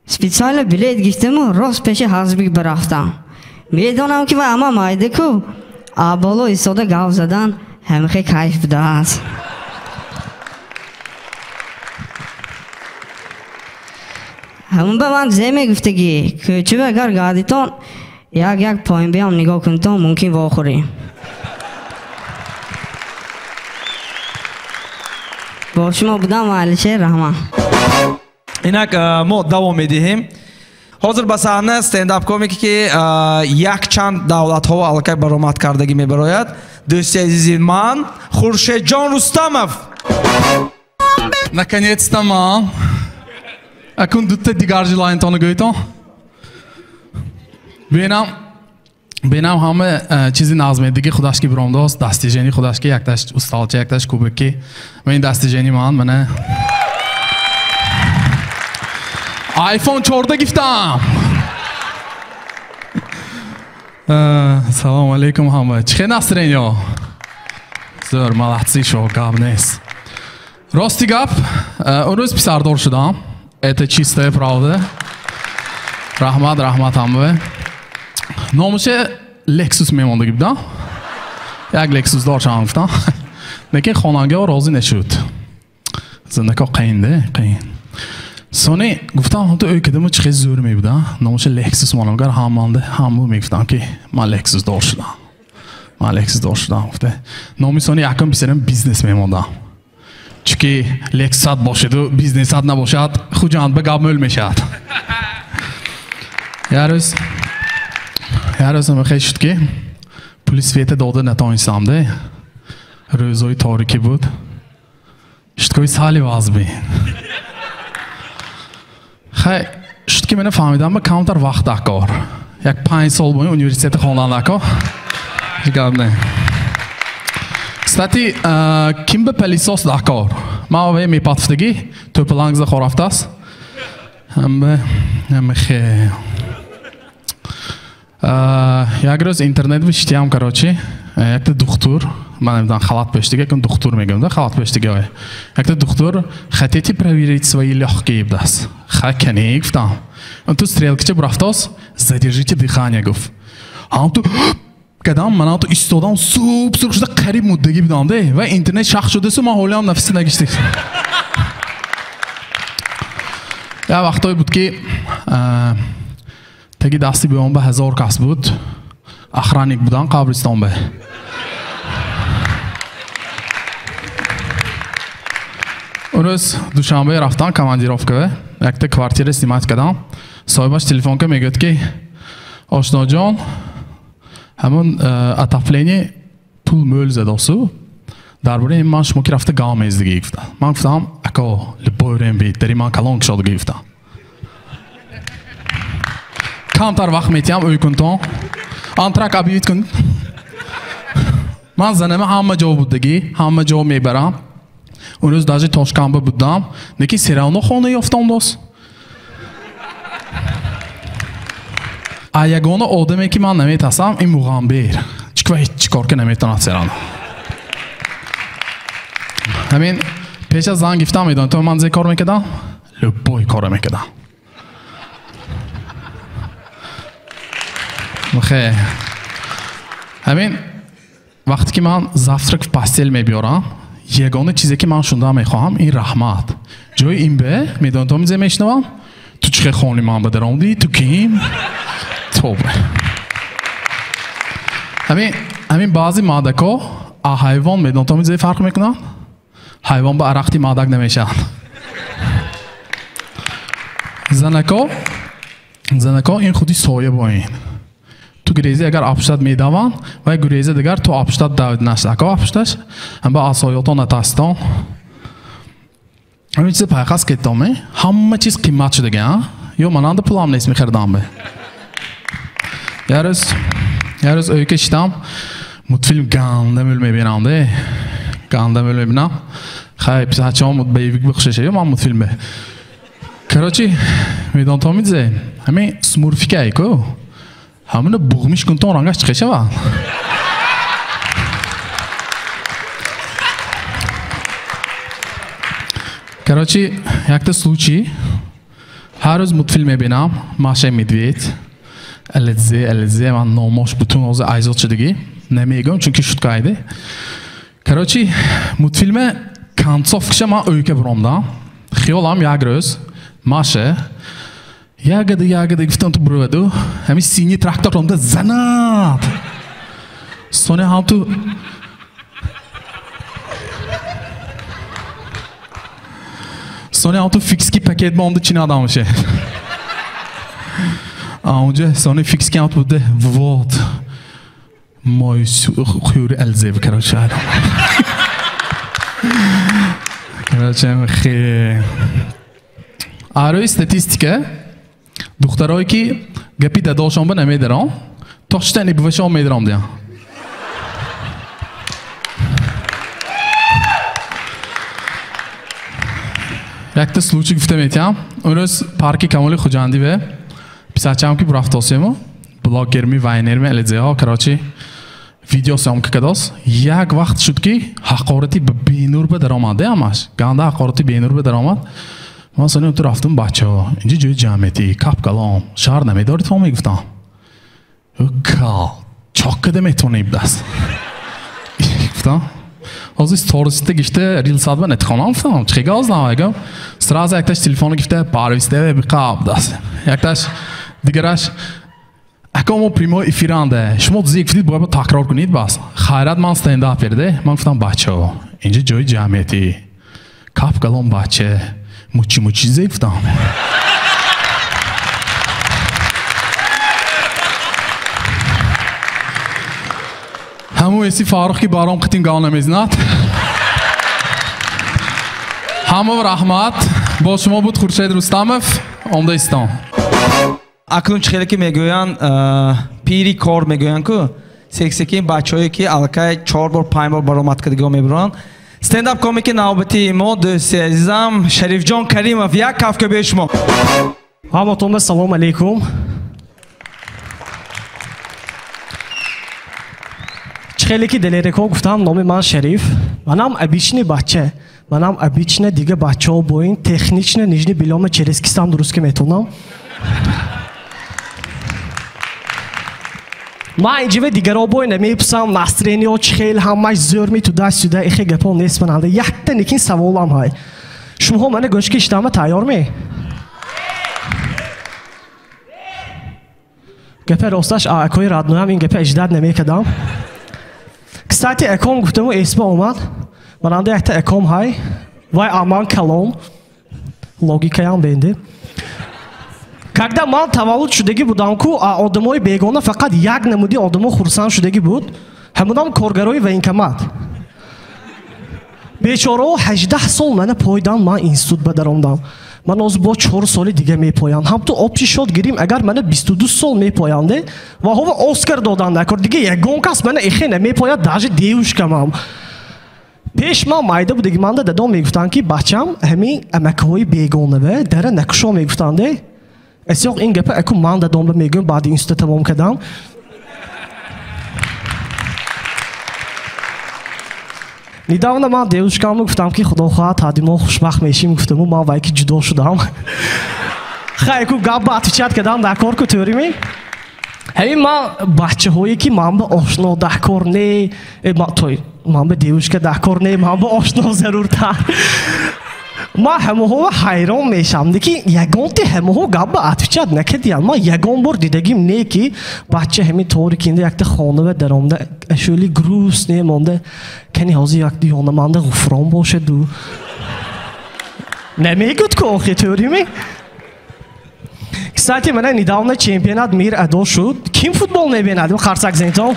Speaker 11: специально билет гирифтаму рост пеши ҳазбик бирафтам. Медонам ки вай ҳама майда ку, боло истода гап задан ҳамихе кайф будааст. Ҳамун ба ман зе мегуфтагӣ, кӯчаба агар гардитон як як поин биям нигоҳ кунитон мумкин вохӯрӣ. Бо шумо будам Алишер, раҳмат.
Speaker 2: Инак мо давом медиҳем. Ҳозир ба саҳна стендап комике ки якчанд давлатҳо аллакай баромад кардагӣ мебарояд. Дӯсти азизи ман Хуршедҷон Рустамов.
Speaker 12: Наконец-то ман. Акун дутта дигар жилаинтону гӯйтон. Бенам ҳама чизи назмедиги худаш ки биромдост, дастижени худаш ки якташ усталча, якташ кубики. Ва ин дастижени ман мана iPhone 14 гирифтам. Салом алейкум ҳама. Чӣ хел настроение? Зӯр, молодцы, шо, гап нест. Рости гап, он рӯз писардор шудам. Это чистая правда. Раҳмат, раҳмат ҳама. Номуше Lexus мемондагӣ будам. Як Lexus дор шавам гуфтам. Лекин хонангаҳо розӣ нашуд. Зиндако қиин, қиин. Сони гуфтам, ҳамто ӯй кадаму чӣ хел зӯр мебудам. Номуше Lexus монам, гар ҳаманда ҳаму мегуфтам ки ман Lexus дор шудам. Ман Lexus дор шудам гуфта. Номи сони якум писарам бизнес мемондам. Чунки Lexus бошаду бизнесат набошад, Хуҷанд ба гап мӯл мешавад. Ярӯз ҳама шуд ки пули света дода натонистам, де. Рӯзои торикӣ буд. Шуд ки сали вазби. Хай, шуд ки мена фаҳмидам, ба камтар вақт дакор. Як 5 сол бо университет хондан дакор. Гап не. Кстати, ким ба пылесос дакор? Ман вай мепатфтагӣ, тӯпаланг за хорафтааст. Ҳама хе. Як рӯз интернет виштиям, короче, якта духтур, ман намедонам халат пӯштига, якун духтур мегӯям, да, халат пӯштига вай. Якта духтур, хотите проверить свои лёгкие бдаст. Ха, кане, гуфтам. Он ту стрелкача бурафтос, задержите дыхание, гуфт. Ҳам ту кадам, ман ту истодам, суп сурх шуда қариб муддагӣ будам, де. Ва интернет шах шудасу, ман ҳолиам нафаси нагиштик. Як вақтое буд ки таги дасти биён ба 1000 кас буд. Охранник будан қабристон ба. Он рӯз Душанбе рафтан командировка, якта квартира снимать кардам. Соҳибаш телефон ка мегӯяд ки Ошноҷон, ҳамон отопление пул мӯл задосу. Дар бораи ман шумо ки рафта гам мездигӣ гуфтам. Ман гуфтам, ако, любой рем бит, дари ман калон кушодагӣ гуфтам. Камтар вақт метиҳам, ӯй кунтон. Антрак объявить кун. Ман занама ҳама ҷо будагӣ, ҳама ҷо мебарам. Он рӯз даже Тошканба будам, лекин всё равно хона ёфтам дос. А ягона одаме ки ман наметасам, ин муғамбер. Чунки ва ҳеҷ кор ка наметавонад всё равно. Ҳамин пеш аз зан гирифтам, медонед, то ман зе кор мекардам? Любой корро мекардам. Хе. Ҳамин вақте ки ман завтрак в постель мебиёрам, ягона чизе ки ман шунда мехоҳам ин раҳмат. Ҷои ин бе, медонед, то зе мешунавам? Ту чӣ хел хони ман ба даромадӣ? Ту ким? Тобе. Ҳамин баъзе мадако а ҳайвон медонед, то зе фарқ мекунанд? Ҳайвон ба арахти мадак намешавад. Занако ин худи соя бо ин. Ту гурези агар апштат медаванд, вай гурези дигар ту апштат давид нашд. Ако апшташ, ҳама асоётон натастон. Ҳамин чизе пайқас кеттом, э? Ҳама чиз қимат шудага, а? Ё мананда пулам нест мехӯрдам бе. Ярӯз ӯйка шидам, мультфилм ганда мӯл мебинам, де. Ганда мӯл мебинам. Хай, писачаам боевик бихушаша, ё ман мультфилм бе. Короче, медон то мидзе, ҳамин смурфика ай ку. Ҳамина буғмиш кунтон рангаш чӣ шавад? Короче, якта случай. Ҳар рӯз мультфилм мебинам, Маша Медведь. Алзе, ман номош бутун ҳозир айзод шудагӣ. Намегӯям, чунки шутка айде. Короче, мультфилме концовкаша ман ӯйка буромдам. Хиёлам як рӯз Маша ягода гуфтам ту буроваду, ҳамин сини трактор омда занад. Сони ҳам ту Сони ҳам ту фикски пакет ба омда чинадам ше. Онҷа сони фикски ҳам ту буде вот мой хӯри алзев, короче. Короче, хе. Арои статистика духтарое ки гапи дадошон ба намедарам, точно бувашон медарам диям. Якта случай гуфта метиҳам. Он рӯз парки Камоли Хуҷандӣ ве писарчаам ки бурафтосему, Блогерми, вайнерми, элизеҳо, короче, видео съёмка кадос. Як вақт шуд ки ҳақорати бенур ба даромад, ҳамаш. Ганда ҳақорати бенур ба даромад. Ман сони ту рафтум бачаҳо. Инҷа ҷои ҷамъиятӣ, капкалом, шаҳр намедоред, то мегуфтам. Кал, чок када метавонӣ даст. Гуфтам. Ҳозир сторисда гифта рилсад ба нетхонам гуфтам. Чӣ газ намегам. Сразу якташ телефоно гифта парвисда биқаб даст. Якташ дигараш ака мо прямой эфиранде. Шумо зик гуфтид бояд такрор кунед бас. Хайрат ман стендап ерде. Ман гуфтам бачаҳо, инҷа ҷои ҷамъиятӣ. Капкалом бача. Мучи мучи зик гуфтам. Ҳамон эси Фарух ки баром қитим гав намезнад. Ҳамав раҳмат. Бо шумо буд Хуршед Рустамов. Омда истон.
Speaker 2: Акнун чӣ хеле ки мегӯянд, пири кор мегӯянд ку, сексекин бачаҳое ки аллакай 4 бор 5 бор баромад кардагиҳо мебуранд. Стендап комики навбати мо, дӯсти азизам Шарифҷон Каримов, як кафкӯбии шумо.
Speaker 13: Ҳаматонба салом алейкум. Чӣ хеле ки Далерако гуфтам, номи ман Шариф. Манам обычный бача. Манам обычно дига бачаҳо бо ин технично нижний бельёма через кистам дуруст ки метавонам. Ман инҷиве дигаро бой намепурсам, настроениё чӣ хел, ҳамаш зӯр ми туда-сюда, ихе гапо нест мананда. Якта некин саволам ҳай. Шумоҳо мана гӯш ки иштама тайёр ме? Гапе росташ акои радноям ин гапе иҷдат намекардам. Кстати, аком гуфтаму эсма омад. Мананда якта аком ҳай. Вай аман калом. Логикаям бенди. Когда ман таваллуд шудагӣ будам ку, а одамои бегона фақат як намуди одамо хурсанд шудагӣ буд, ҳамунам коргарои военкомат. Бечораҳо 18 сол мана пойдан, ман институт ба даромдам. Ман ҳозир бо 4 соли дига мепоям. Ҳамту общий шот гирим, агар мана 22 сол мепоянде, ва ҳова Оскар доданд акор. Дига ягон кас мана эхе намепояд, даже девушкамам. Пеш ман майда будагӣ манда дадом мегуфтанд ки бачам ҳамин амакҳои бегонаве дара накушо мегуфтанде. Эсёқ ин гапа аку ман дадом ба мегӯям баъди институт тамом кардам. Недавно ман девушкамро гуфтам ки худо хоҳад ҳадди мо хушбахт мешим, гуфтаму ман вай ки ҷудо шудам. Хай ку гап ба отвечать кардам дар кор ку тӯри ми? Ҳамин ман бачаҳое ки ман ба ошно дар кор не, той ман ба девушка дар кор не, ман ба ошно заруртар. Ман ҳамаҳоро ҳайрон мешавам, ки ягонте ҳамаҳо гап ба отвечать накардиям. Ман ягон бор дидагим не ки бача ҳамин тори кинда якта хонава даромда, ашӯли груз не монда, кани ҳозир якта ёнаманда Ғуфрон бошаду. Намегӯд ку охи тӯри ми? Кстати, мана недавно чемпионат мир адо шуд. Ким футбол мебинад? Қарсак зентон.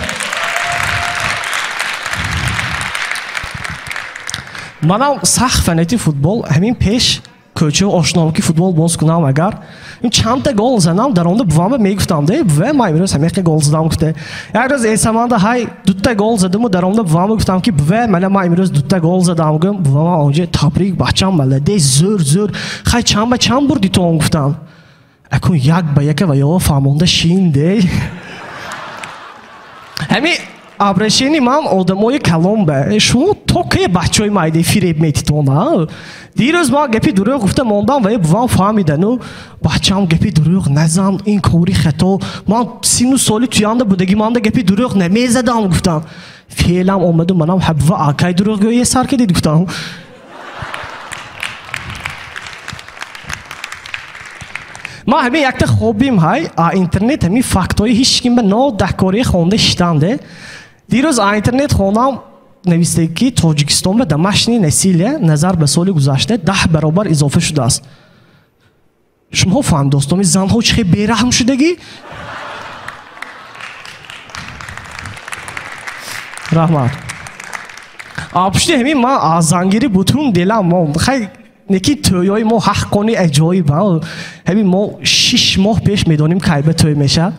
Speaker 13: Манам сахт фанати футбол, ҳамин пеш кӯча ошном ки футбол боз кунам агар, ин чандта гол занам, дар онда бувама мегуфтам, де, бува ман имрӯз ҳамеқа гол задам гуфте. Як рӯз эсаманда ҳай дутта гол задаму дар онда бувама гуфтам ки бува мана ман имрӯз дутта гол задам гум, бувама онҷа табрик бачам маладе зӯр зӯр, хай чанд ба чанд бурди ту он гуфтам. Акун як ба яка ва ё фаҳмонда шин де. Ҳамин обращение ман одамои калон ба. Шумо то кай бачаҳои майдаи фиреб метитон, а? Дирӯз ман гапи дурӯғ гуфта мондам ва бувам фаҳмидану бачам гапи дурӯғ назан, ин кори хато. Ман сину соли туянда будагӣ манда гапи дурӯғ намезадам гуфтам. Феълам омаду манам ҳабва акай дурӯғгӯие сар кардид гуфтам. Ман ҳамин якта хобим ҳай, а интернет ҳамин фактҳои ҳеҷ ким ба нодакории хонда шиштанде. Дирӯз а интернет хонам нависте ки Тоҷикистон ба домашнее насилие назар ба соли гузашта 10 баробар изофа шудааст. Шумоҳо фаҳм дӯстони занҳо чӣ хел бераҳм шудагӣ? Раҳмат. Пушти ҳамин ман аз зангирӣ бутун дилам монд. Хай неки тӯйҳои мо ҳаққони аҷоиб. Ҳамин мо 6 моҳ пеш медонем кай ба тӯй мешавад.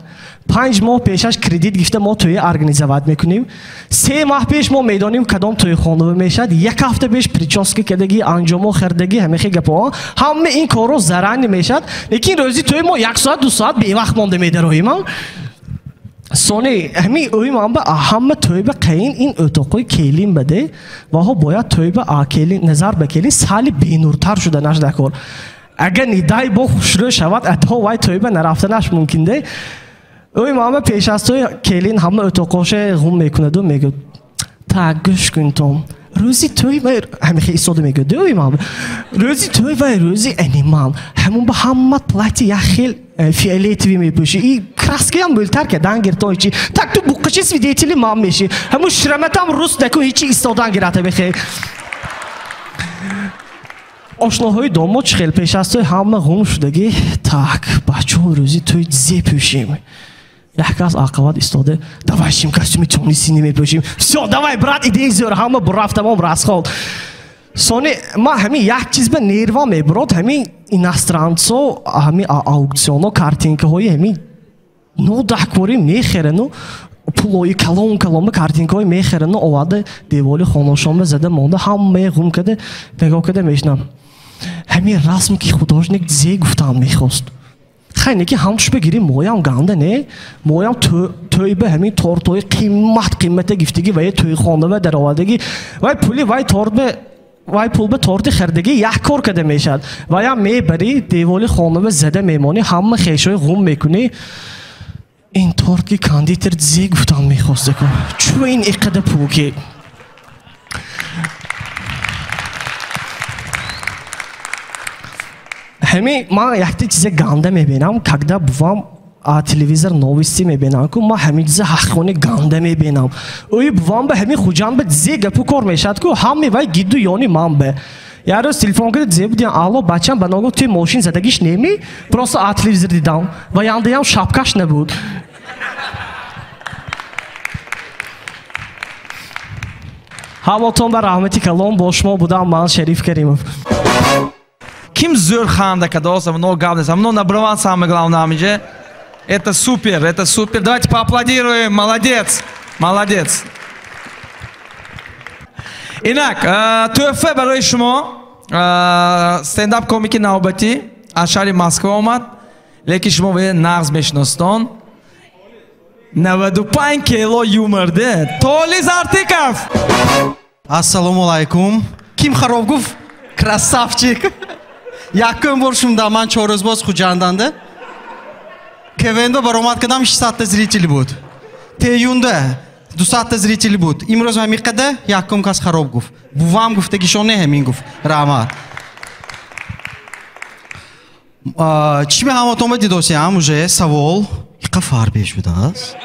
Speaker 13: 5 моҳ пешаш кредит гирифта мо тӯя организовать мекунем. 3 моҳ пеш мо медонем кадом тӯйхонава мешавад. 1 ҳафта пеш прическа кардагӣ, анҷомо хардагӣ, ҳамахи гапҳо. Ҳама ин корро зарарни мешавад. Лекин рӯзи тӯй мо 1 соат, 2 соат бевақт монда медароем. Сони ҳамин ӯй ман ба ҳама тӯйба қайин ин o'toqoy келин баде ваҳо бояд тӯйба а келин назар ба келин сали бенуртар шуданаш дакор. Агар нидай бо хушрӯ шавад, ато вай тӯйба нарафтанаш мумкин де. Ӯй ман ба пеш аз тӯй келин ҳама o'toqоше ғум мекунаду мегӯяд: "Так, гӯш кун том. Рӯзи тӯй вай ҳамин хел истода мегӯяд, ӯй ман. Рӯзи тӯй вай рӯзи анимал. Ҳамон ба ҳама платье як хел фиолетовый мепӯши. И краскаям мӯлтар кардан гиртон ҳичи. Так ту буққаши свидетели ман меши. Ҳамун шираматам рус накун ҳичи истодан гирата бихел. Ошноҳои домод чӣ хел пеш аз тӯй ҳама ғум шудагӣ. Так, бачаҳо рӯзи тӯй зе пӯшем. Як кас ақават истода, давай шим костюми тёмный синий мепӯшим. Всё, давай, брат, идея зӯр, ҳама бурафт, тамом расход. Сони ман ҳамин як чиз ба нерва мебурод, ҳамин иностранцо, ҳамин аукционо, картинкаҳои ҳамин нодаҳкорӣ мехерену пулои калон калонба картинкаҳои мехерену оварда деволи хонашонба зада монда, ҳамае ғум карда, нигоҳ карда мешинам. Ҳамин расм ки художник зе гуфтан мехост. Хай неки ҳамчуш бигирӣ моям ганда не, моям тӯйба ҳамин тортҳои қимат қимата гифтагӣ ва тӯйхонава даровардагӣ вай пули вай тортба вай пул ба торти хардагӣ як кор карда мешавад. Ваям мебарӣ деволи хонава зада мемонӣ, ҳама хешои ғум мекунӣ. Ин торт ки кондитер зе гуфтан мехост ку. Чӯ ин иқада пул ки? Ҳамин ман якта чизе ганда мебинам, когда бувам телевизор новости мебинам ку ман ҳамин чизе ҳаққони ганда мебинам. Ӯй бувам ба ҳамин Хуҷанд ба зе гапу кор мешавад ку ҳаме вай гиду ёни ман ба. Як рӯз телефон карда зе будиям, алло бачам ба ногоҳ туи мошин задагиш неми? Просто телевизор дидам ва яндаям шапкаш набуд. Ҳамотон ба раҳмати калон, бо шумо будам ман Шариф Каримов.
Speaker 2: Ким зӯр ханда кадоса, много гап нест, много набраван самое главное амиже. Это супер, это супер. Давайте поаплодируем. Молодец, молодец. Инак, тӯҳфа барои шумо стендап комики навбатӣ аз шаҳри Москва омад, лекин шумо ве нағз мешиностон. 95 кило юмор де. Толиз Артиков.
Speaker 14: Ассалому алайкум. Ким хароб гуфт? Красавчик. Якум бор шумда ман 4 рӯз боз Хуҷанданда. КВН-до баромад кардам, 600 зритель буд. Теюнда 200 зритель буд. Имрӯз ҳамин қадар якум кас хароб гуфт. Бувам гуфтагишон не ҳамин гуфт. Раҳмат. Чӣ ҳаматонба дидосиям уже савол. Иқа фарбе шудааст.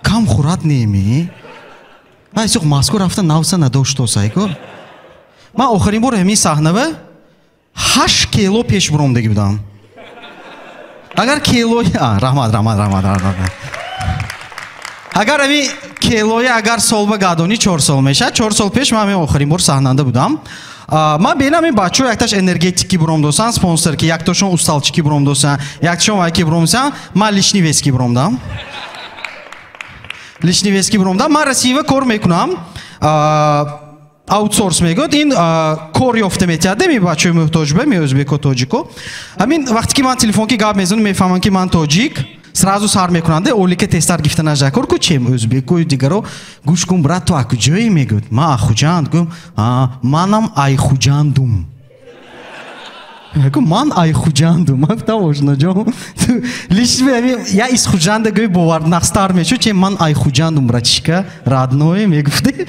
Speaker 14: Кам хӯрад неми? Ай сух Москва рафта навса надоштосайку. Ман охирин бор ҳамин саҳнава 8 кило пеш буромдагӣ будам. Агар килои раҳмат, раҳмат, раҳмат, раҳмат. Агар ҳамин килои агар сол ба гадонӣ 4 сол мешавад. 4 сол пеш ман ҳамин охирин бор саҳнанда будам. Ман бинам ин бачаҳо якташ энергетики буромдосан, спонсор ки, якташон усталчики буромдосан, якташон вайки буромдосан, ман лишний вес ки буромдам. Лишний вес ки буромдам. Ман Россиява кор мекунам. Аутсорс мегӯяд, ин кор ёфта метиҳад, ми бачаҳои муҳтоҷ ба, ми ӯзбеко, тоҷико. Ҳамин вақте ки ман телефон ки гап мезанам, мефаҳмам ки ман тоҷик, сразу сар мекунанд, олика тестар гифтанаш кор ку чем ӯзбеко дигаро гӯш кун брат, ту акуҷое мегӯяд? Ман Хуҷанд гӯм, манам ай Хуҷандум. Ман ай Хуҷандум. Ман гуфтам ошноҷон, лишний я из Хуҷанда гӯй бовар нақстар мешуд, чем ман ай Хуҷандум, братишка, родное мегуфти.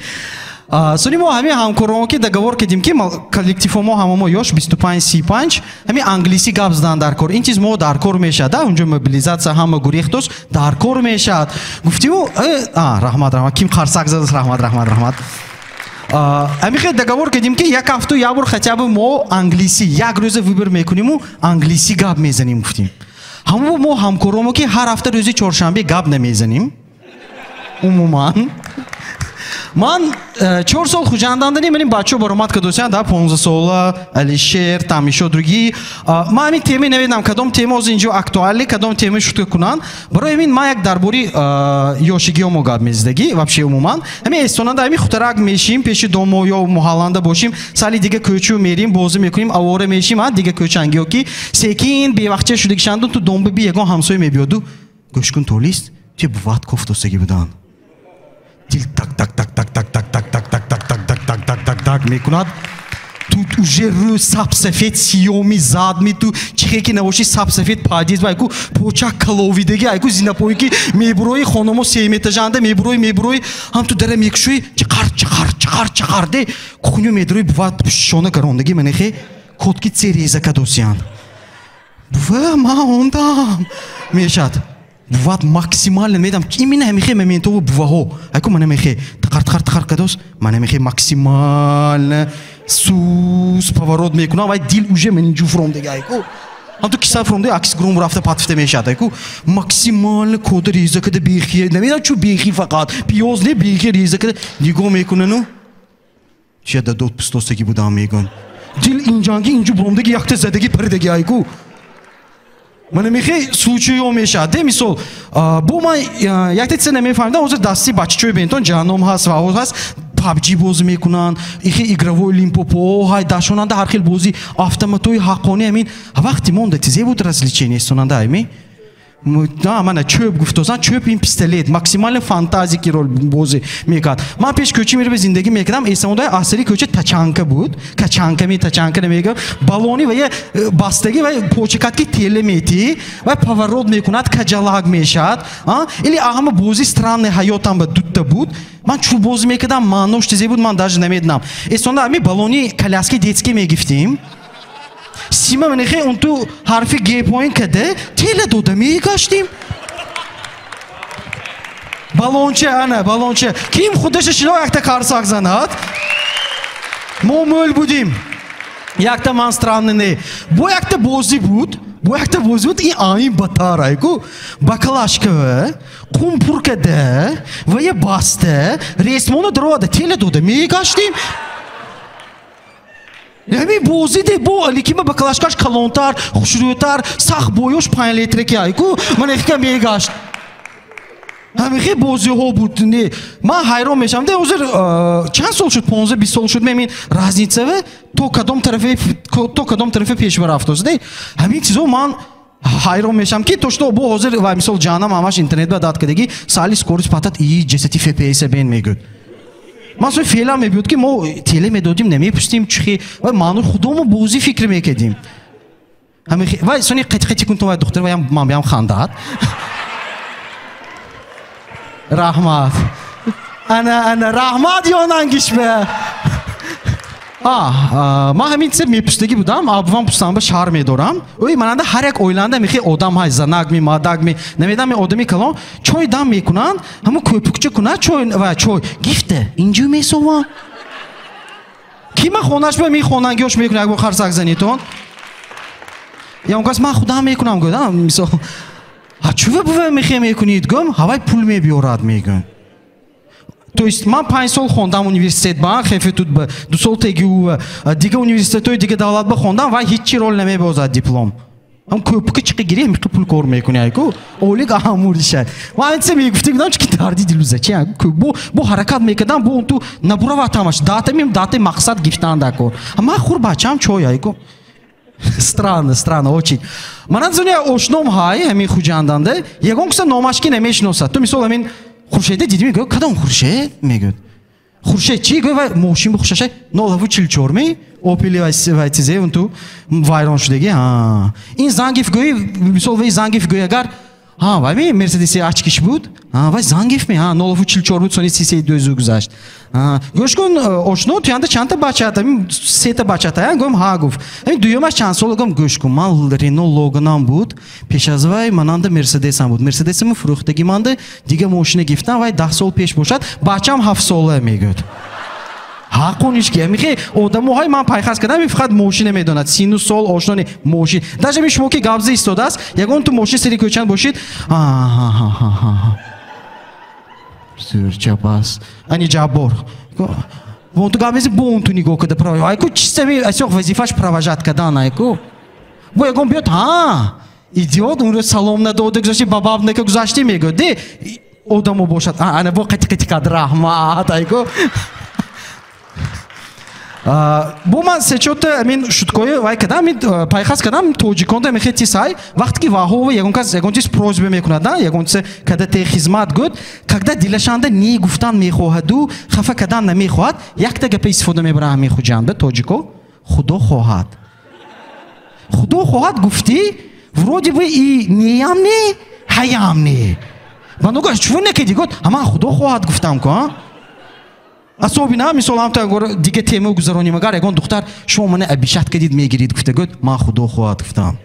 Speaker 14: Сони мо ҳамин ҳамкорон ки договор кардем ки коллективҳо мо ҳама мо ёш 25-35 ҳамин англисӣ гап задан дар кор. Ин чиз мо дар кор мешавад, унҷо мобилизатсия ҳама гурехтос дар кор мешавад. Гуфтиму раҳмат, раҳмат, ким қарсак задааст, раҳмат, раҳмат, раҳмат. Ҳамин хел договор кардем ки як ҳафту як бор хотя бы мо англисӣ як рӯза выбор мекуниму англисӣ гап мезанем гуфтим. Ҳамо мо ҳамкоромо ки ҳар ҳафта рӯзи чоршанбе гап намезанем умуман. Ман 4 сол Хуҷанданда не, манин бачаҳо баромад кардосиям, да 15 сола, Алишер, там ещё другие. Ман ҳамин теме намедонам, кадом тема оз инҷо актуалӣ, кадом тема шутка кунанд. Барои ҳамин ман як дар бори ёшигиҳо мо гап мезадагӣ, вообще умуман. Ҳамин эстонада ҳамин хутарак мешим, пеши домо ё муҳалланда бошим, сали дига кӯчу мерим, бозӣ мекунем, авора мешим, дига кӯчангиҳо ки секин бевақтча шудагишанду ту домба би ягон ҳамсоя мебиёду. Гӯш кун толист, Че буват кофтосаги будан. Дил так так так так так так так так так так так так так так так так мекунад. Ту уже рӯ сабсафед сиёми задми ту чихе ки набоши сабсафед падиз ва айку поча каловидаги айку зинапое ки мебурои хономо семетажанда мебурои мебурои ҳам ту дара мекушои чақар чақар чақар чақар де кухню медурои буват шона гарондаги манехе котки цереза кадосиян. Бува ма ондам мешад. Буват максимально медам именно ҳамихе моментову буваҳо айку мана мехе тақар тақар тақар кадос мана мехе максимально сус поворот мекунам вай дил уже ман инҷу фуромдега айку ҳам ту киса фуромде акс гром рафта патфта мешад айку максимально кода реза када бехи намедонам чу бехи фақат пиёз не бехи реза када нигоҳ мекунану чия дадод пустостаги будам мегӯн дил инҷанги инҷу буромдаги якта задаги паридаги айку. Мана мехе случайо мешад. Де мисол, бо ман якта чизе намефаҳмидам, ҳозир дасти бачачои бентон ҷаҳанном ҳаст ва ҳаст, PUBG бозӣ мекунанд, ихе игровой лимпопо, ҳай дашонанда ҳар хел бозӣ, автоматои ҳаққонӣ ҳамин. Вақти монда тизе буд развлечение истонанда ами? Да, мана чӯб гуфтозан, чӯб ин пистолет, максимально фантазики рол бозӣ мекард. Ман пеш кӯча мераве зиндагӣ мекардам, эсамодаи асари кӯча тачанка буд, качанка ми тачанка намегӯям, балони ва я бастагӣ ва почакат ки теле метӣ, ва поворот мекунад, каҷалак мешавад, а? Или ҳама бозӣ странный ҳаётам ба дутта буд. Ман чӯб бозӣ мекардам, маънош тизе буд, ман даже намедонам. Эсонда ами балони коляски детский мегифтим. Сима манехе он ту ҳарфи г поин каде теле дода мегаштим. Балонча ана балонча ким худаша шино якта қарсак занад. Мо мӯл будим. Якта ман странный не. Бо якта бозӣ буд. Бо якта бозӣ буд и аин батар айку. Баклашка қум пур каде ва я баста ресмона даровада теле дода мегаштим. Ҳамин бозӣ де бо аликима баклашкаш калонтар, хушрӯтар, сахт боёш 5 литраки айку ман эхика мегашт. Ҳамихе бозиҳо буд. Не, ман ҳайрон мешавам. Де ҳозир чанд сол шуд? 15-20 сол шуд. Мемин разницава то кадом тарафе то кадом тарафе пеш рафтост. Де ҳамин чизо ман ҳайрон мешавам ки то что бо ҳозир ва мисол ҷаҳаннам ҳамаш интернет ба дад кардагӣ сали скорость патат и ҷасати FPS бен мегӯд. Ман сои феълан мебиёд ки мо теле медодим, намепустим, чихи ва маънои худомо бозӣ фикр мекардим. Вай сони қати-қати кунтон вай духтар ваям ман биям хандад. Раҳмат. Ана ана раҳмат ёнангишбе. Ман ҳамин чизе мепустагӣ будам, абвам пустам ба шаҳр медорам. Ӯй мананда ҳар як оиланда мехе одам ҳай занагми, мадагми, намедонам одами калон чой дам мекунанд, ҳамун кӯпукча кунад чой ва чой гифта инҷо месовам. Ки ман хонаш ба мехонангиёш мекунам як бор қарсак занитон. Я он кас ман худам мекунам гӯдам, мисол. А чува бува мехе мекунид гӯм, ҳавай пул мебиёрад мегӯм. То есть ман 5 сол хондам университет ба ХФТУ ба 2 сол ТГУ дига университетҳои дига давлат ба хондам ва ҳеҷ рол намебозад диплом. Ҳам кӯпуки чиқи гирӣ ҳамиқи пул кор мекунӣ айку. Олик аҳамуришад. Ман ин чизе мегуфтӣ будам чунки дарди дилу зачи бо ҳаракат мекардам бо он ту набуравад ҳамаш. Датамим датаи мақсад гифтан дакор. Ман хур бачаам чой айку. Странно, странно, очень. Манан зуня ошном ҳай ҳамин Хуҷанданда ягон киса номаш ки намешиносад. Ту мисол ҳамин Хуршеде дидим, мегӯяд, кадом Хуршед? Мегӯяд. Хуршед чӣ? Гӯяд, вай мошин бу хушашай, 0,44 ми? Опели вай тизе, он ту вайрон шудаги. Ин Зангиф гӯй, мисол вай Зангиф гӯй агар, вай ми Мерседеси ачкиш буд? Вай Зангиф ми? 0,44 буд, сони 32 гузашт. Гӯш кун, ошно, туянда чандта бачата, сета бачата, гӯям ҳа гуфт. Ҳамин дуюмаш чанд сол гӯям, гӯш кун, ман Рено Логанам буд, пеш аз вай мананда Мерседесам буд. Мерседесамро фурӯхтагӣ манда, дига мошина гирифтам, вай 10 сол пеш бошад, бачам 7 сола мегӯяд. Ҳаққониш ки, михе одамоҳои ман пайхас кардам, ми фақат мошина медонад, сину сол ошнони мошин. Даже ми шумо ки гапза истодааст, ягон ту мошин сари кӯчанд бошид, Сӯрчап аст. Ани Ҷаббор. Бон ту гап мезӣ, бон ту нигоҳ када права. Айку чиста ми асёқ вазифаш провожат кадан айку. Бо ягон биёд, ҳа, идиот, он рӯз салом надода гузашти, бабаб нака гузашти мегӯяд. Де, одамо бошад. Ана бо қати-қати кад раҳмат айку. Бо ман сечота амин шуткои вай кадам, пайхас кадам тоҷиконда мехе тисай, вақте ки ваҳова ягон кас ягон чиз просьба мекунад, да, ягон чиз када те хизмат гӯд, когда дилашанда не гуфтан мехоҳаду, хафа кадан намехоҳад, якта гапа истифода мебарад ҳамин Хуҷанда тоҷико, Худо хоҳад. Худо хоҳад гуфтӣ, вроде бы и неям не, ҳаям не. Ва ногоҳ чӯ накеди гӯд, ҳаман Худо хоҳад гуфтам ку, а? Особенно, мисол, ҳамта дига тема гузаронем, агар ягон духтар шумо мана обижать кадид мегирид, гуфта гӯд, ман Худо хоҳад гуфтам.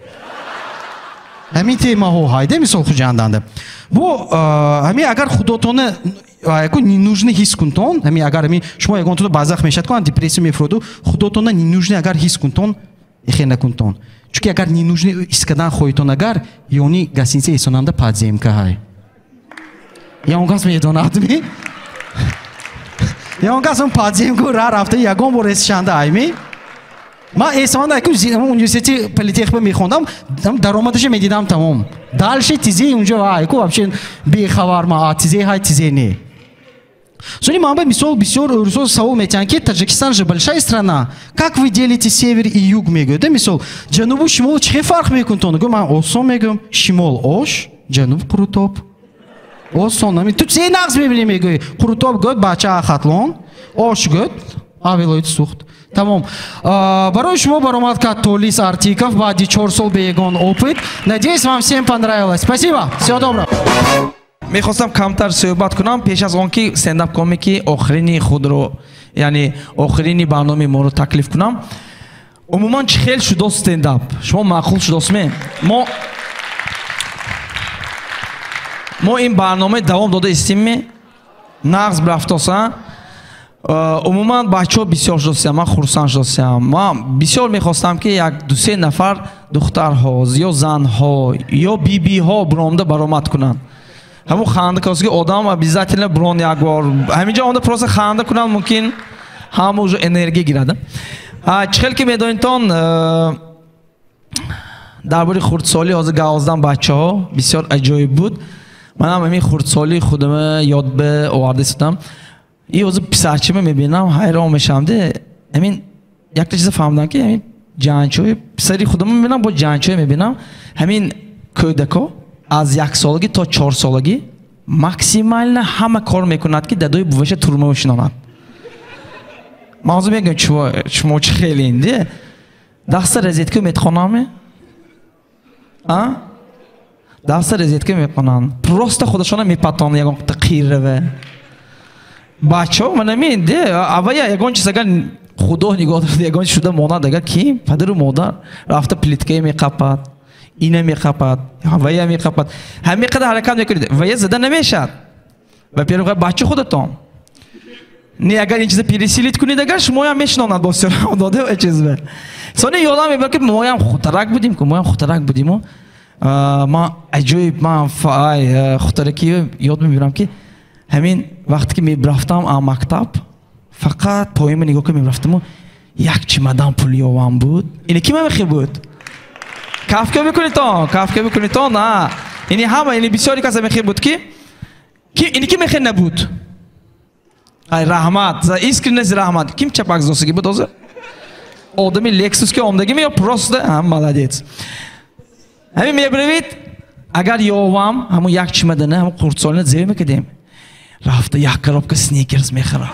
Speaker 14: Ҳамин темаҳо ҳайде, мисол, Хуҷанданда. Бо ҳамин агар худотона яку ненужный ҳис кунтон, ҳамин агар ҳамин шумо ягонтона базах мешад ку, депрессия мефуроду, худотона ненужный агар ҳис кунтон, ихе накунтон. Чунки агар ненужный ҳис кардан хоҳитон агар, ёни гостиница эсонанда подземка ҳай. Ягон кас медонад ми? Ягон кас он подземку ра рафта ягон бор эсшанда айми? Ман эсонда ку университети политехба мехондам, даромадаша медидам тамом. Дальше тизе унҷо ай ку вообще бехабар ма, тизе ҳай тизе не. Сони ман ба мисол бисёр рӯзо савол метиҳанд ки Таджикистан же большая страна. Как вы делите север и юг мегӯяд? Мисол, ҷанубу шимол чӣ хел фарқ мекунтон? Гӯ ман осон мегӯям, шимол ош, ҷануб қурутоб. Осон. Ами ту се нақс мебинӣ мегӯӣ. Қурутоб гӯд бача Хатлон, ош гӯд авилоит Сухт. Тамом. Барои шумо баромад кард Толис Артиков баъди 4 сол бе ягон опыт. Надеюсь, вам всем понравилось. Спасибо. Всего доброго.
Speaker 2: Мехостам камтар суҳбат кунам пеш аз он ки стендап комики охирини худро, яъне охирини барномаи моро таклиф кунам. Умуман чӣ хел шудост стендап? Шумо маъқул шудостме? Мо ин барнома давом дода истимме? Нағз рафтоса? Умуман бачаҳо бисёр шудостиям, ман хурсанд шудостиям. Ман бисёр мехостам ки як дусе нафар духтарҳо ё занҳо ё бибиҳо биромда баромад кунанд. Ҳамун ханда касе ки одам обязательно брон як бор. Ҳаминҷо онда просто ханда кунанд, мумкин ҳама уже энергия гирад. Чӣ хел ки медонитон, дар бораи хурдсолӣ ҳозир гавздан бачаҳо бисёр аҷоиб буд. Манам ҳамин хурдсолии худама ёд ба оварда истодам. И ҳозир писарчима мебинам, ҳайрон мешавам. Ҳамин якта чиза фаҳмидам ки ҳамин ҷанчои писари худама мебинам, бо ҷанчое мебинам. Ҳамин кӯдако аз 1 солагӣ то 4 солагӣ максимально ҳама кор мекунад ки дадои буваша турма шинонад. Ман ҳозир мегӯям шумо чӣ хеле инде? Даста розетка метхонаме? А? Даста розетка мехонанд. Просто худашона мепатонанд ягон қирава. Бачаҳо мана минде, аввая ягон чиз агар Худо нигоҳ дорад, ягон чиз шуда монад, агар ки падару модар рафта плиткае меқапад, ина меқапад, вая меқапад. Ҳамин қадар ҳаракат мекунед, вая зада намешавад. Ва первый бача худатон. Не, агар ин чиза пересилить кунед, агар шумоям мешинонад бо сёр дода ва чиз бе. Сони ёдам мебарад ки моям хутарак будим, ку моям хутарак будиму. Ман аҷоиб, ман хутаракӣ ёд мебарам ки ҳамин вақте ки мебрафтам аз мактаб, фақат поима нигоҳ ка мебрафтаму як чимадан пул ёвам буд. Ини ки мамехе буд? Кафка мекунитон, кафка мекунитон, а. Ини ҳама, ини бисёри каса мехе буд ки ини ки мехе набуд? Ай, раҳмат, за искренность раҳмат. Ким чапак зосиги буд ҳозир? Одами Lexus ки омдагими ё просто? А, молодец. Ҳамин мебравид, агар ёвам, ҳамун як чимадана, ҳамун хурдсолина зеб мекардем. Рафта як коробка Сникерс мехӯрам.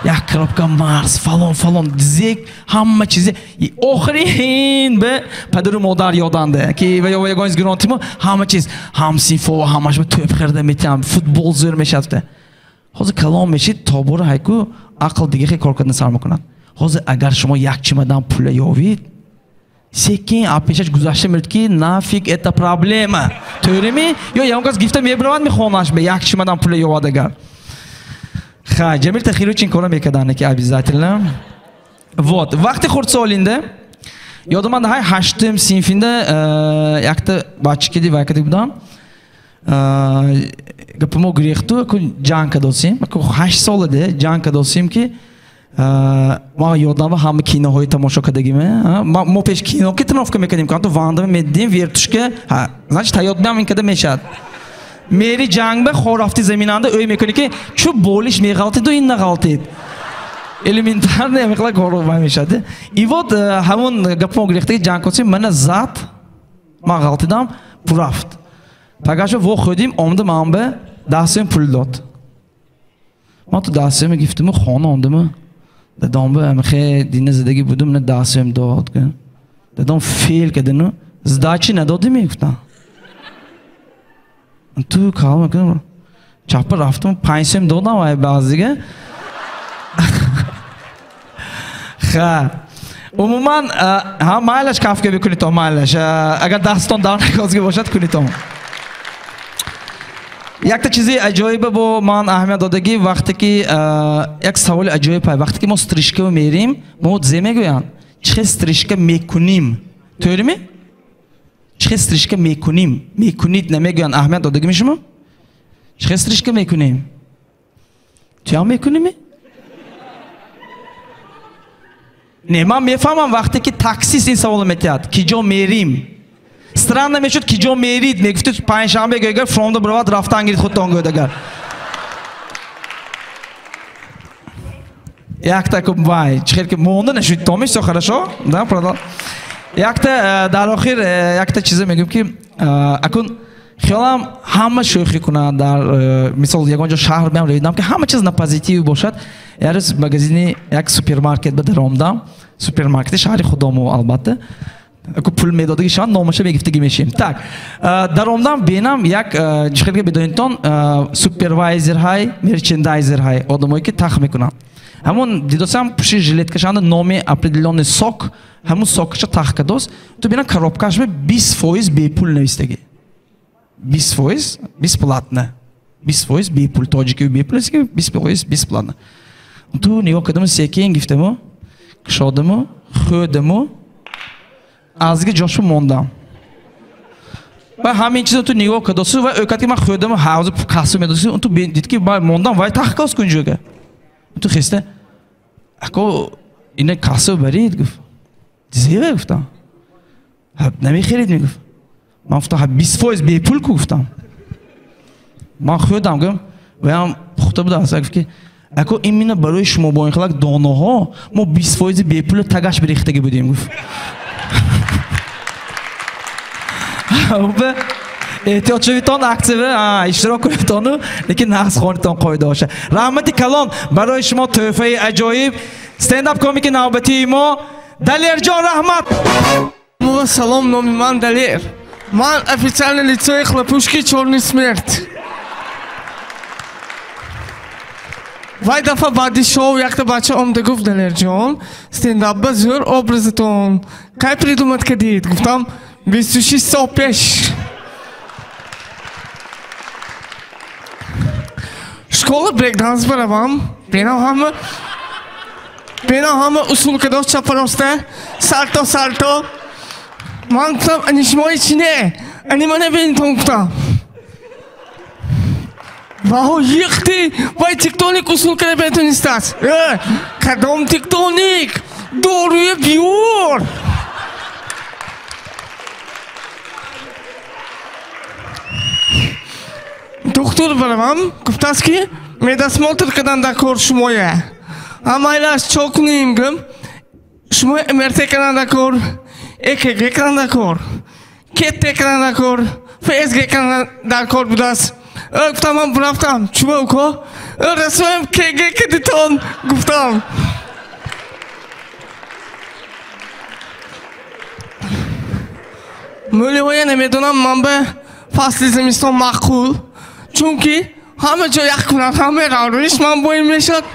Speaker 2: Як коробка Марс, фалон, фалон, зек, ҳама чизе. Охирин ба падару модар ёданда, ки ва ё ягон гиронтимо, ҳама чиз, ҳам синфо, ҳамаш ба тӯб харида метиҳам, футбол зӯр мешавад. Ҳозир калом мешид, тобора ҳайку ақл дига хел кор кардан сар мекунад. Ҳозир агар шумо як чимадан пула ёвид, секин пешаш гузашта мерад ки нафиг это проблема. Тӯрими? Ё ягон кас гифта мебаравад мехонаш ба як чимадан пула ёвад агар. Ха, Ҷамил Тахирович ин корро мекардан ки обязательно. Вот, вақти хурдсолинда ёдам ҳай 8-м синфинда якта бачакиди вайкади будам. Гапи мо гирехту ку ҷанг кадосим. Ку 8 соладе ҷанг кадосим ки ма ёдам ҳама киноҳои тамошо кардагиме. Мо пеш кино ки тренировка мекардем, канту вандама медидем вертушка. Значит, ҳаёт биам ин када мешавад. Мери ҷанг ба хор рафти заминанда ӯй мекунӣ ки чӯ болиш меғалтиду ин нағалтид. Элементарно ҳамин хела корро вай мешавад. И вот ҳамон гапмо гирифтаги ҷангкоси мана зад, ман ғалтидам, бурафт. Пагаша во хӯдим, омда ман ба 10 сом пул дод. Ман ту 10 сом гирифтиму хона омдиму. Дадом ба ҳамихе дина задагӣ будум, на 10 сом дод. Дадом феъл кардину, сдачи надодӣ гуфтам. Ту калма кардам. Чапа рафтам, 5 сом додам вай баъзига. Ха. Умуман, ҳа майлаш кафка бикунитон, майлаш. Агар дастон дар накозги бошад, кунитон. Якта чизи аҷоиба бо ман аҳамият додагӣ, вақте ки як саволи аҷоиб ҳай, вақте ки мо стрижка мерим, мо зе мегӯянд, чӣ хел стрижка мекуним? Тӯриме? Чӣ хел стрижка мекуним? Мекунид намегӯянд, аҳамият додагӣ шумо? Чӣ хел стрижка мекунем? Туям мекунӣ? Не, ман мефаҳмам вақте ки таксист ин саволо метиҳад, ки ҷо мерим? Странно мешуд, ки ҷо мерид, мегуфтед панҷшанбе гӯягар фронда биравад, рафтан гирид худтон гӯядагар. Якта ку вай, чӣ хел ки монда нашуд, томи всё хорошо, да, продал. Якта дар охир якта чизе мегӯям ки акун хиёлам ҳама шӯхӣ кунад дар мисол ягон ҷо шаҳр меам ревидам ки ҳама чиз на позитив бошад. Як рӯз магазини як супермаркет ба даромдам, супермаркети шаҳри худому албатта. Аку пул медодагӣ шаванд, номаша мегифтагӣ мешем. Так, даромдам бенам як чӣ хел ки бидонитон супервайзерҳай, мерчендайзерҳай, одамое ки тах мекунанд. Ҳамон дидосам пуши жилеткашанда номи определённый сок, ҳамон сокаша тах кардост. Ту бинам коробкаш 20% бепул навистагӣ. 20% бесплатно. 20% бепул, тоҷикӣ бепул, 20% бесплатно. Ту нигоҳ кардаму секин гифтаму, кушодаму, хӯрдаму, азги ҷошу мондам. Ва ҳамин чизо ту нигоҳ кардосу ва ӯкат ки ман хӯрдаму ҳавзу касу медосу, ту дид ки мондам, вай тах кос кунҷуга. Ту хеста, ако ина касу барид гуфт. Зева гуфтам. Намехерид мегуфт. Ман гуфтам, 20% бепул ку гуфтам. Ман хӯрдам гум, ваям пухта будааст. Гуфт ки ако именно барои шумо бо ин хелак доноҳо мо 20% бепулу тагаш бирехтагӣ будем гуфт. Эҳтиёт шавитон, аксиява иштирок кунитону, лекин нағз хонитон қоида бошад. Раҳмати калон барои шумо тӯҳфаи аҷоиб. Стендап комики навбатии мо Далерҷон Раҳмат.
Speaker 15: Салом, номи ман Далер. Ман официальное лицо хлопушки Чёрный смерть. Вай дафъа баъди шоу якта бача омда гуфт: Далерҷон, стендап ба зӯр образатон. Кай придумать кардид? Гуфтам, 26 сол пеш. Школа брейкданс баравам, бенам ҳама усул кардост чапароста, салто салто. Ман гуфтам, ани шумои чи не? Ани мана бинитон гуфтам. Ваҳо йиқти, вай тектоник усул карда бетонистааст. Кадом тектоник? Доруи биёр! Доктор баравам, гуфтааст ки медосмотр кардан дар кор шумоя. Амайлаш чо кунем гум? Шумо МРТ кардан дар кор, ЭКГ кардан дар кор, КТ кардан дар кор, ФСГ кардан дар кор будааст. Гуфтам, ман рафтам. Чуба уко? Расоем КГ кардитон гуфтам. Мӯлиҳоя намедонам, ман ба фасли зимистон маъқул, чунки ҳама ҷо ях кунад, ҳама равиш ман боин мешавад.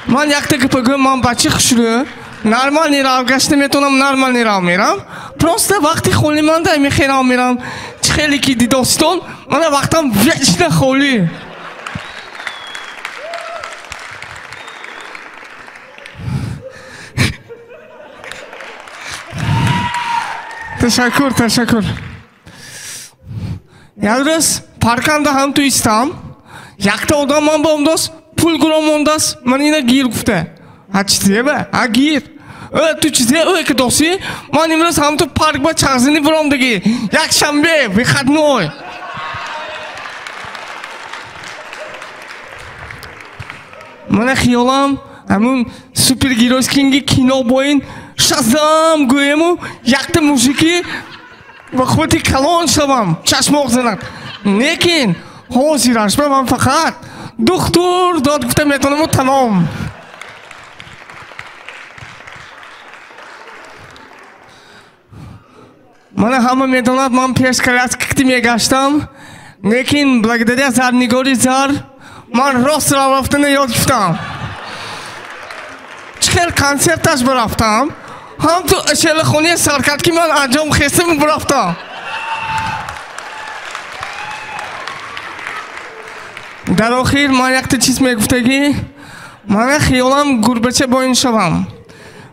Speaker 15: Ман якта гапа гӯям, ман бачаи хушрӯ, нормальный рав гашта метавонам, нормальный рав мерам. Просто вақти холӣ манда мехерам мерам. Чӣ хеле ки дидостон, мана вақтам вечно холӣ. Ташаккур, ташаккур. Як рӯз парканда ҳам ту истам, якта одам ман ба омдост, пул гуром мондааст, ман ина гир гуфта. Ҳа чизеба? Ҳа гир. Ту чизе ӯ ки доси? Ман имрӯз ҳам ту парк ба чағзини биромдагӣ. Якшанбе, выходной. Мана хиёлам ҳамун супергеройскинги кино боин Шазам гӯему якта мужики ба қуввати калон шавам, чашмоқ занад. Лекин ҳозираш ба ман фақат духтур дод гуфта метавонаму тамом. Мана ҳама медонад, ман пеш коляска мегаштам, лекин благодаря зарнигори зар ман рост рафтана ёд гирифтам. Чӣ хел консерташ бирафтам, ҳам ту шелахонии саркард ки ман анҷом хестам бирафтам. Дар охир ман якта чиз мегуфтагӣ, мана хиёлам гурбача боин шавам.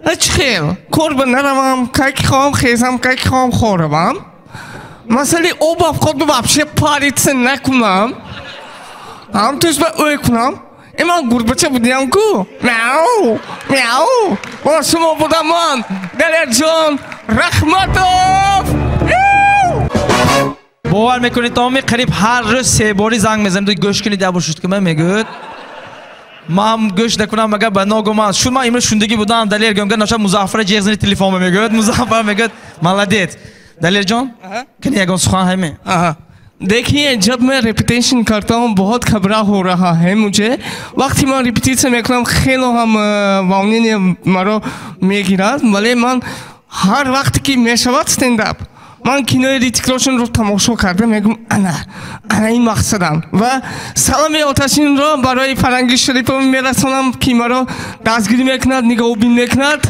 Speaker 15: Чӣ хел? Кор ба наравам, кай ки хоҳам хезам, кай ки хоҳам хоравам. Масали об афқот ба вообще париться накунам. Ҳам туш ба ӯй кунам. Ман гурбача будиам ку? Мяу, мяу. Бо шумо будам ман, Далерҷон Раҳматов.
Speaker 2: Бовар мекунед, Томи, қариб ҳар рӯз се бори занг мезанем, гӯш кунед, ябо шуд ки ман мегӯяд. Ман гӯш накунам, магар ба ногу ман. Шуд ман имрӯз шундагӣ будам, Далер гӯям, наша Музаффара ҷеғ зани телефон мегӯяд, Музаффар мегӯяд, молодец. Далерҷон, кани ягон сухан ҳаме?
Speaker 15: देखिए, जब मैं रिपीटेशन करता हूँ बहुत घबरा हो रहा है मुझे. वक्त मैं रिपीटेशन मेकनम खेलो हम волнение маро мегирад, вале ман ҳар вақте ки мешавад стендап, ман кинои Ритик Рошанро тамошо карда мегӯям, ана ана ин мақсадам. Ва саломи оташинро барои Фарангиз Шарипов мерасонам, ки маро дастгирӣ мекунад, нигоҳубин мекунад.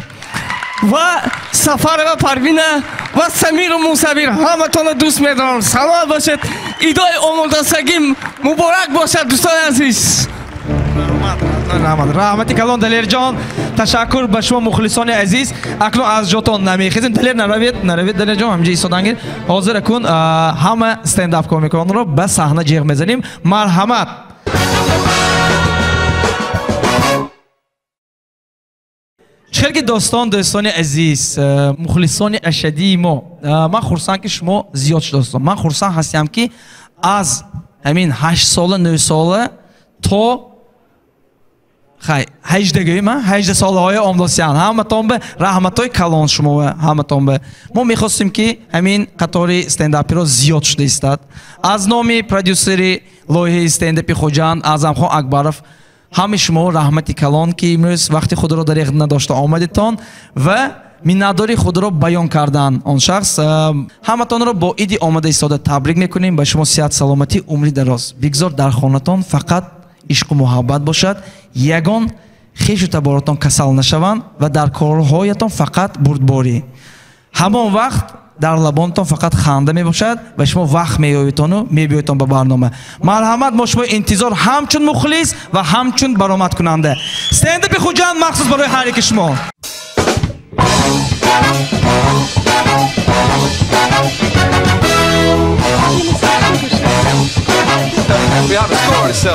Speaker 15: Ва Сафарова Парвина ва Самиру Мусавир, ҳаматонро дӯст медорам. Саломат бошед, идои омодасагӣ муборак бошад, дӯстони азиз.
Speaker 2: Раҳмат, раҳмати калон, Далерҷон. Ташаккур ба шумо, мухлисони азиз. Акнун аз ҷотон намехезем. Далер, наравед, наравед, Далерҷон, ҳамҷа истодангир. Ҳозир акун ҳама стендап комиконро ба саҳна ҷеғ мезанем. Марҳамат. Чӣ ки дӯстон, дӯстони азиз, мухлисони ашадии мо, ман хурсанд ки шумо зиёд шудастон. Ман хурсанд ҳастам ки аз ҳамин 8 сола, 9 сола то хай 18 гӯем, 18 солаҳои омдосиян. Ҳаматон ба раҳматҳои калон шумо, ҳаматон ба. Мо мехостем ки ҳамин қатори стендаперо зиёд шуда истад. Аз номи продюсери лоиҳаи стендапи Хуҷанд Аъзамхон Акбаров ҳамаи шумо раҳмати калон ки имрӯз вақти худро дареғ надошта омадитон ва миннатдории худро баён кардан он шахс. Ҳаматонро бо иди омада истода табрик мекунем. Ба шумо сиҳат, саломатӣ, умри дароз. Бигзор дар хонатон фақат ишқу муҳаббат бошад, ягон хешу таборотон касал нашаванд ва дар корҳоятон фақат бурдборӣ. Ҳамон вақт дар лабонтон фақат ханда мебошад ва шумо вақт меёбедтону мебиёедтон ба барнома. Марҳамат, мо шумо интизор ҳамчун мухлис ва ҳамчун баромадкунанда. Стендапи Хуҷанд махсус барои ҳар яки шумо.
Speaker 16: We have a score, so